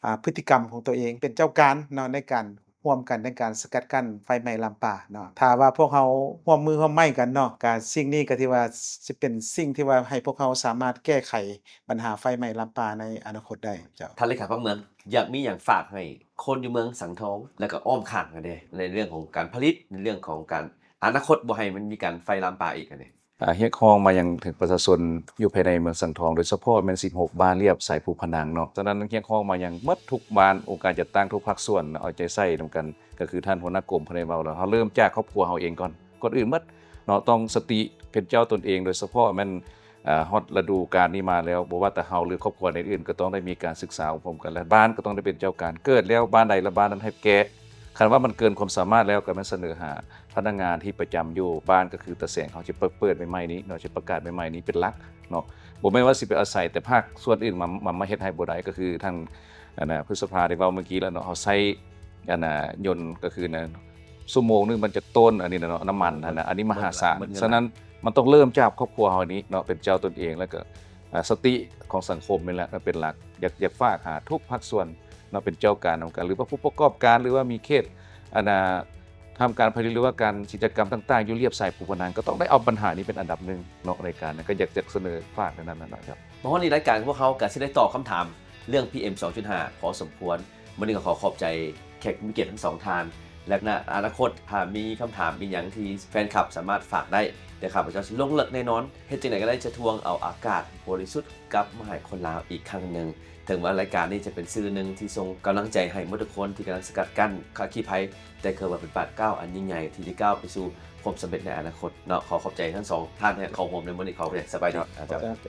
ອ່າ ພຶດຕິກຳຂອງຕົວເອງ ເປັນເຈົ້າການເນາະ ໃນການຮ່ວມກັນໃນການສະກັດກັ້ນໄຟໄໝ້ລາມປ່າເນາະ. ຖ້າວ່າພວກເຮົາຮ່ວມມືຮ່ວມໄມ້ກັນເນາະ, ກໍສິ່ງນີ້ກໍຖືວ່າຊິເປັນສິ່ງທີ່ວ່າໃຫ້ພວກເຮົາສາມາດແກ້ໄຂ ບັນຫາໄຟໄໝ້ລາມປ່າໃນອະນາຄົດໄດ້. ເຈົ້າ ທ່ານເລຂາພັກເມືອງ ຢາກມີຫຍັງຝາກໃຫ້ຄົນຢູ່ເມືອງສັງທອງ ແລະກໍອ້ອມຂ້າງກັນແດ່ ໃນເລື່ອງຂອງການຜະລິດ ໃນເລື່ອງຂອງການ ອະນາຄົດບໍ່ໃຫ້ມັນມີການໄຟລາມປ່າອີກຫັ້ນເດ? ອ່າ ຮຽກຮ້ອງມາຍັງເຖິງປະຊາຊົນຢູ່ພາຍໃນເມືອງສັງທອງ ໂດຍສະເພາະແມ່ນສິບຫົກບ້ານລຽບຊາຍພູພະນັງເນາະ. ສະນັ້ນຮຽກຮ້ອງມາຍັງໝົດທຸກບ້ານ, ອົງການຈັດຕັ້ງທຸກພາກສ່ວນເອົາໃຈໃສ່ນຳກັນ ກໍຄືທ່ານຫົວໜ້າກົມເພິ່ນໄດ້ເວົ້າແລ້ວ, ເຮົາເລີ່ມຈາກຄອບຄົວເຮົາເອງກ່ອນ, ກ່ອນອື່ນໝົດເນາະ ຕ້ອງສະຕິເປັນເຈົ້າຕົນເອງ, ໂດຍສະເພາະແມ່ນ ອາ ຮອດລະດູການນີ້ມາແລ້ວ ບໍ່ວ່າແຕ່ເຮົາ ຫຼື ຄອບຄົວອື່ນໆ ກໍຕ້ອງໄດ້ມີການສຶກສາອົບຮົມກັນ ແລະ ບ້ານກໍຕ້ອງໄດ້ເປັນເຈົ້າການ, ເກີດແລ້ວບ້ານໃດລະບ້ານນັ້ນໃຫ້ແກ້. ຄັນວ່າມັນເກີນຄວາມສາມາດແລ້ວ ກໍແມ່ນສະເໜີຫາພະນັກງານທີ່ປະຈຳຢູ່ບ້ານ ກໍຄືຕາແສງເຮົາຈະເປີດ ເປີດໃໝ່ໆນີ້ເນາະ, ຈະປະກາດໃໝ່ໆນີ້ເປັນຫຼັກເນາະ. ບໍ່ແມ່ນວ່າຊິໄປອາໄສແຕ່ພາກສ່ວນອື່ນມາ ມາ ມາເຮັດໃຫ້ບໍ່ໄດ້. ກໍຄືທ່ານ ອັນນ່າ ພຶດສະພາໄດ້ເວົ້າເມື່ອກີ້ແລ້ວເນາະ, ເຮົາໃຊ້ ອັນນ່າ ຍົນ ກໍຄືນະ ຊົ່ວໂມງໜຶ່ງມັນຈະໂຕນ ອັນນີ້ນະເນາະ, ນ້ຳມັນຫັ້ນນະ, ອັນນີ້ມະຫາສານ. ສະນັ້ນ ມັນຕ້ອງເລີ່ມຈາກຄອບຄົວເຮົານີ້ເນາະ ເປັນເຈົ້າຕົນເອງ ແລ້ວກໍ ອາ ສະຕິຂອງສັງຄົມນີ້ແຫຼະເນາະ ເປັນຫຼັກ. ຢາກ ຢາກຝາກຫາທຸກພາກສ່ວນເນາະ ເປັນເຈົ້າການນຳກັນ ຫຼືວ່າຜູ້ປະກອບການ ຫຼືວ່າມີເຂດ ອັນນ່າ ທຳການຜະລິດ ຫຼືວ່າການກິດຈະກຳຕ່າງໆ ຢູ່ລຽບຊາຍພູພະນັງ ກໍຕ້ອງໄດ້ເອົາບັນຫານີ້ເປັນອັນດັບໜຶ່ງເນາະ ໃນການ ກໍຢາກ ຢາກສະເໜີຝາກໃນນັ້ນນະເນາະ. ມາຮອດນີ້ລາຍການຂອງພວກເຮົາກໍຊິໄດ້ຕອບຄຳຖາມເລື່ອງ ພີເອັມ ສອງຈຸດຫ້າ ພໍສົມຄວນ. ມື້ນີ້ກໍຂໍຂອບໃຈແຂກມີກຽດທັງສອງທ່ານ ແລະ ໃນອະນາຄົດຖ້າມີຄຳຖາມອີ່ຫຍັງທີ່ແຟນຄລັບສາມາດຝາກໄດ້ ແຕ່ຂ້າພະເຈົ້າຊິລົງເລິກແນ່ນອນ, ເຮັດຈັ່ງໃດກໍໄດ້ຈະທວງເອົາອາກາດບໍລິສຸດກັບມາໃຫ້ຄົນລາວອີກຄັ້ງໜຶ່ງ. ເຖິງວ່າລາຍການນີ້ຈະເປັນສື່ໜຶ່ງທີ່ສົ່ງກຳລັງໃຈໃຫ້ໝົດທຸກຄົນທີ່ກຳລັງສະກັດກັ້ນຄະຄີໄພ, ແຕ່ຄືວ່າເປັນບາດກ້າວອັນຍິ່ງໃຫຍ່ທີ່ຈະກ້າວໄປສູ່ຄວາມສຳເລັດໃນອະນາຄົດເນາະ. ຂໍຂອບໃຈທັງສອງທ່ານທີ່ເຂົ້າຮ່ວມໃນມື້ນີ້. ຂໍຂອບໃຈ. ສະບາຍດີ. ຂອບໃຈ.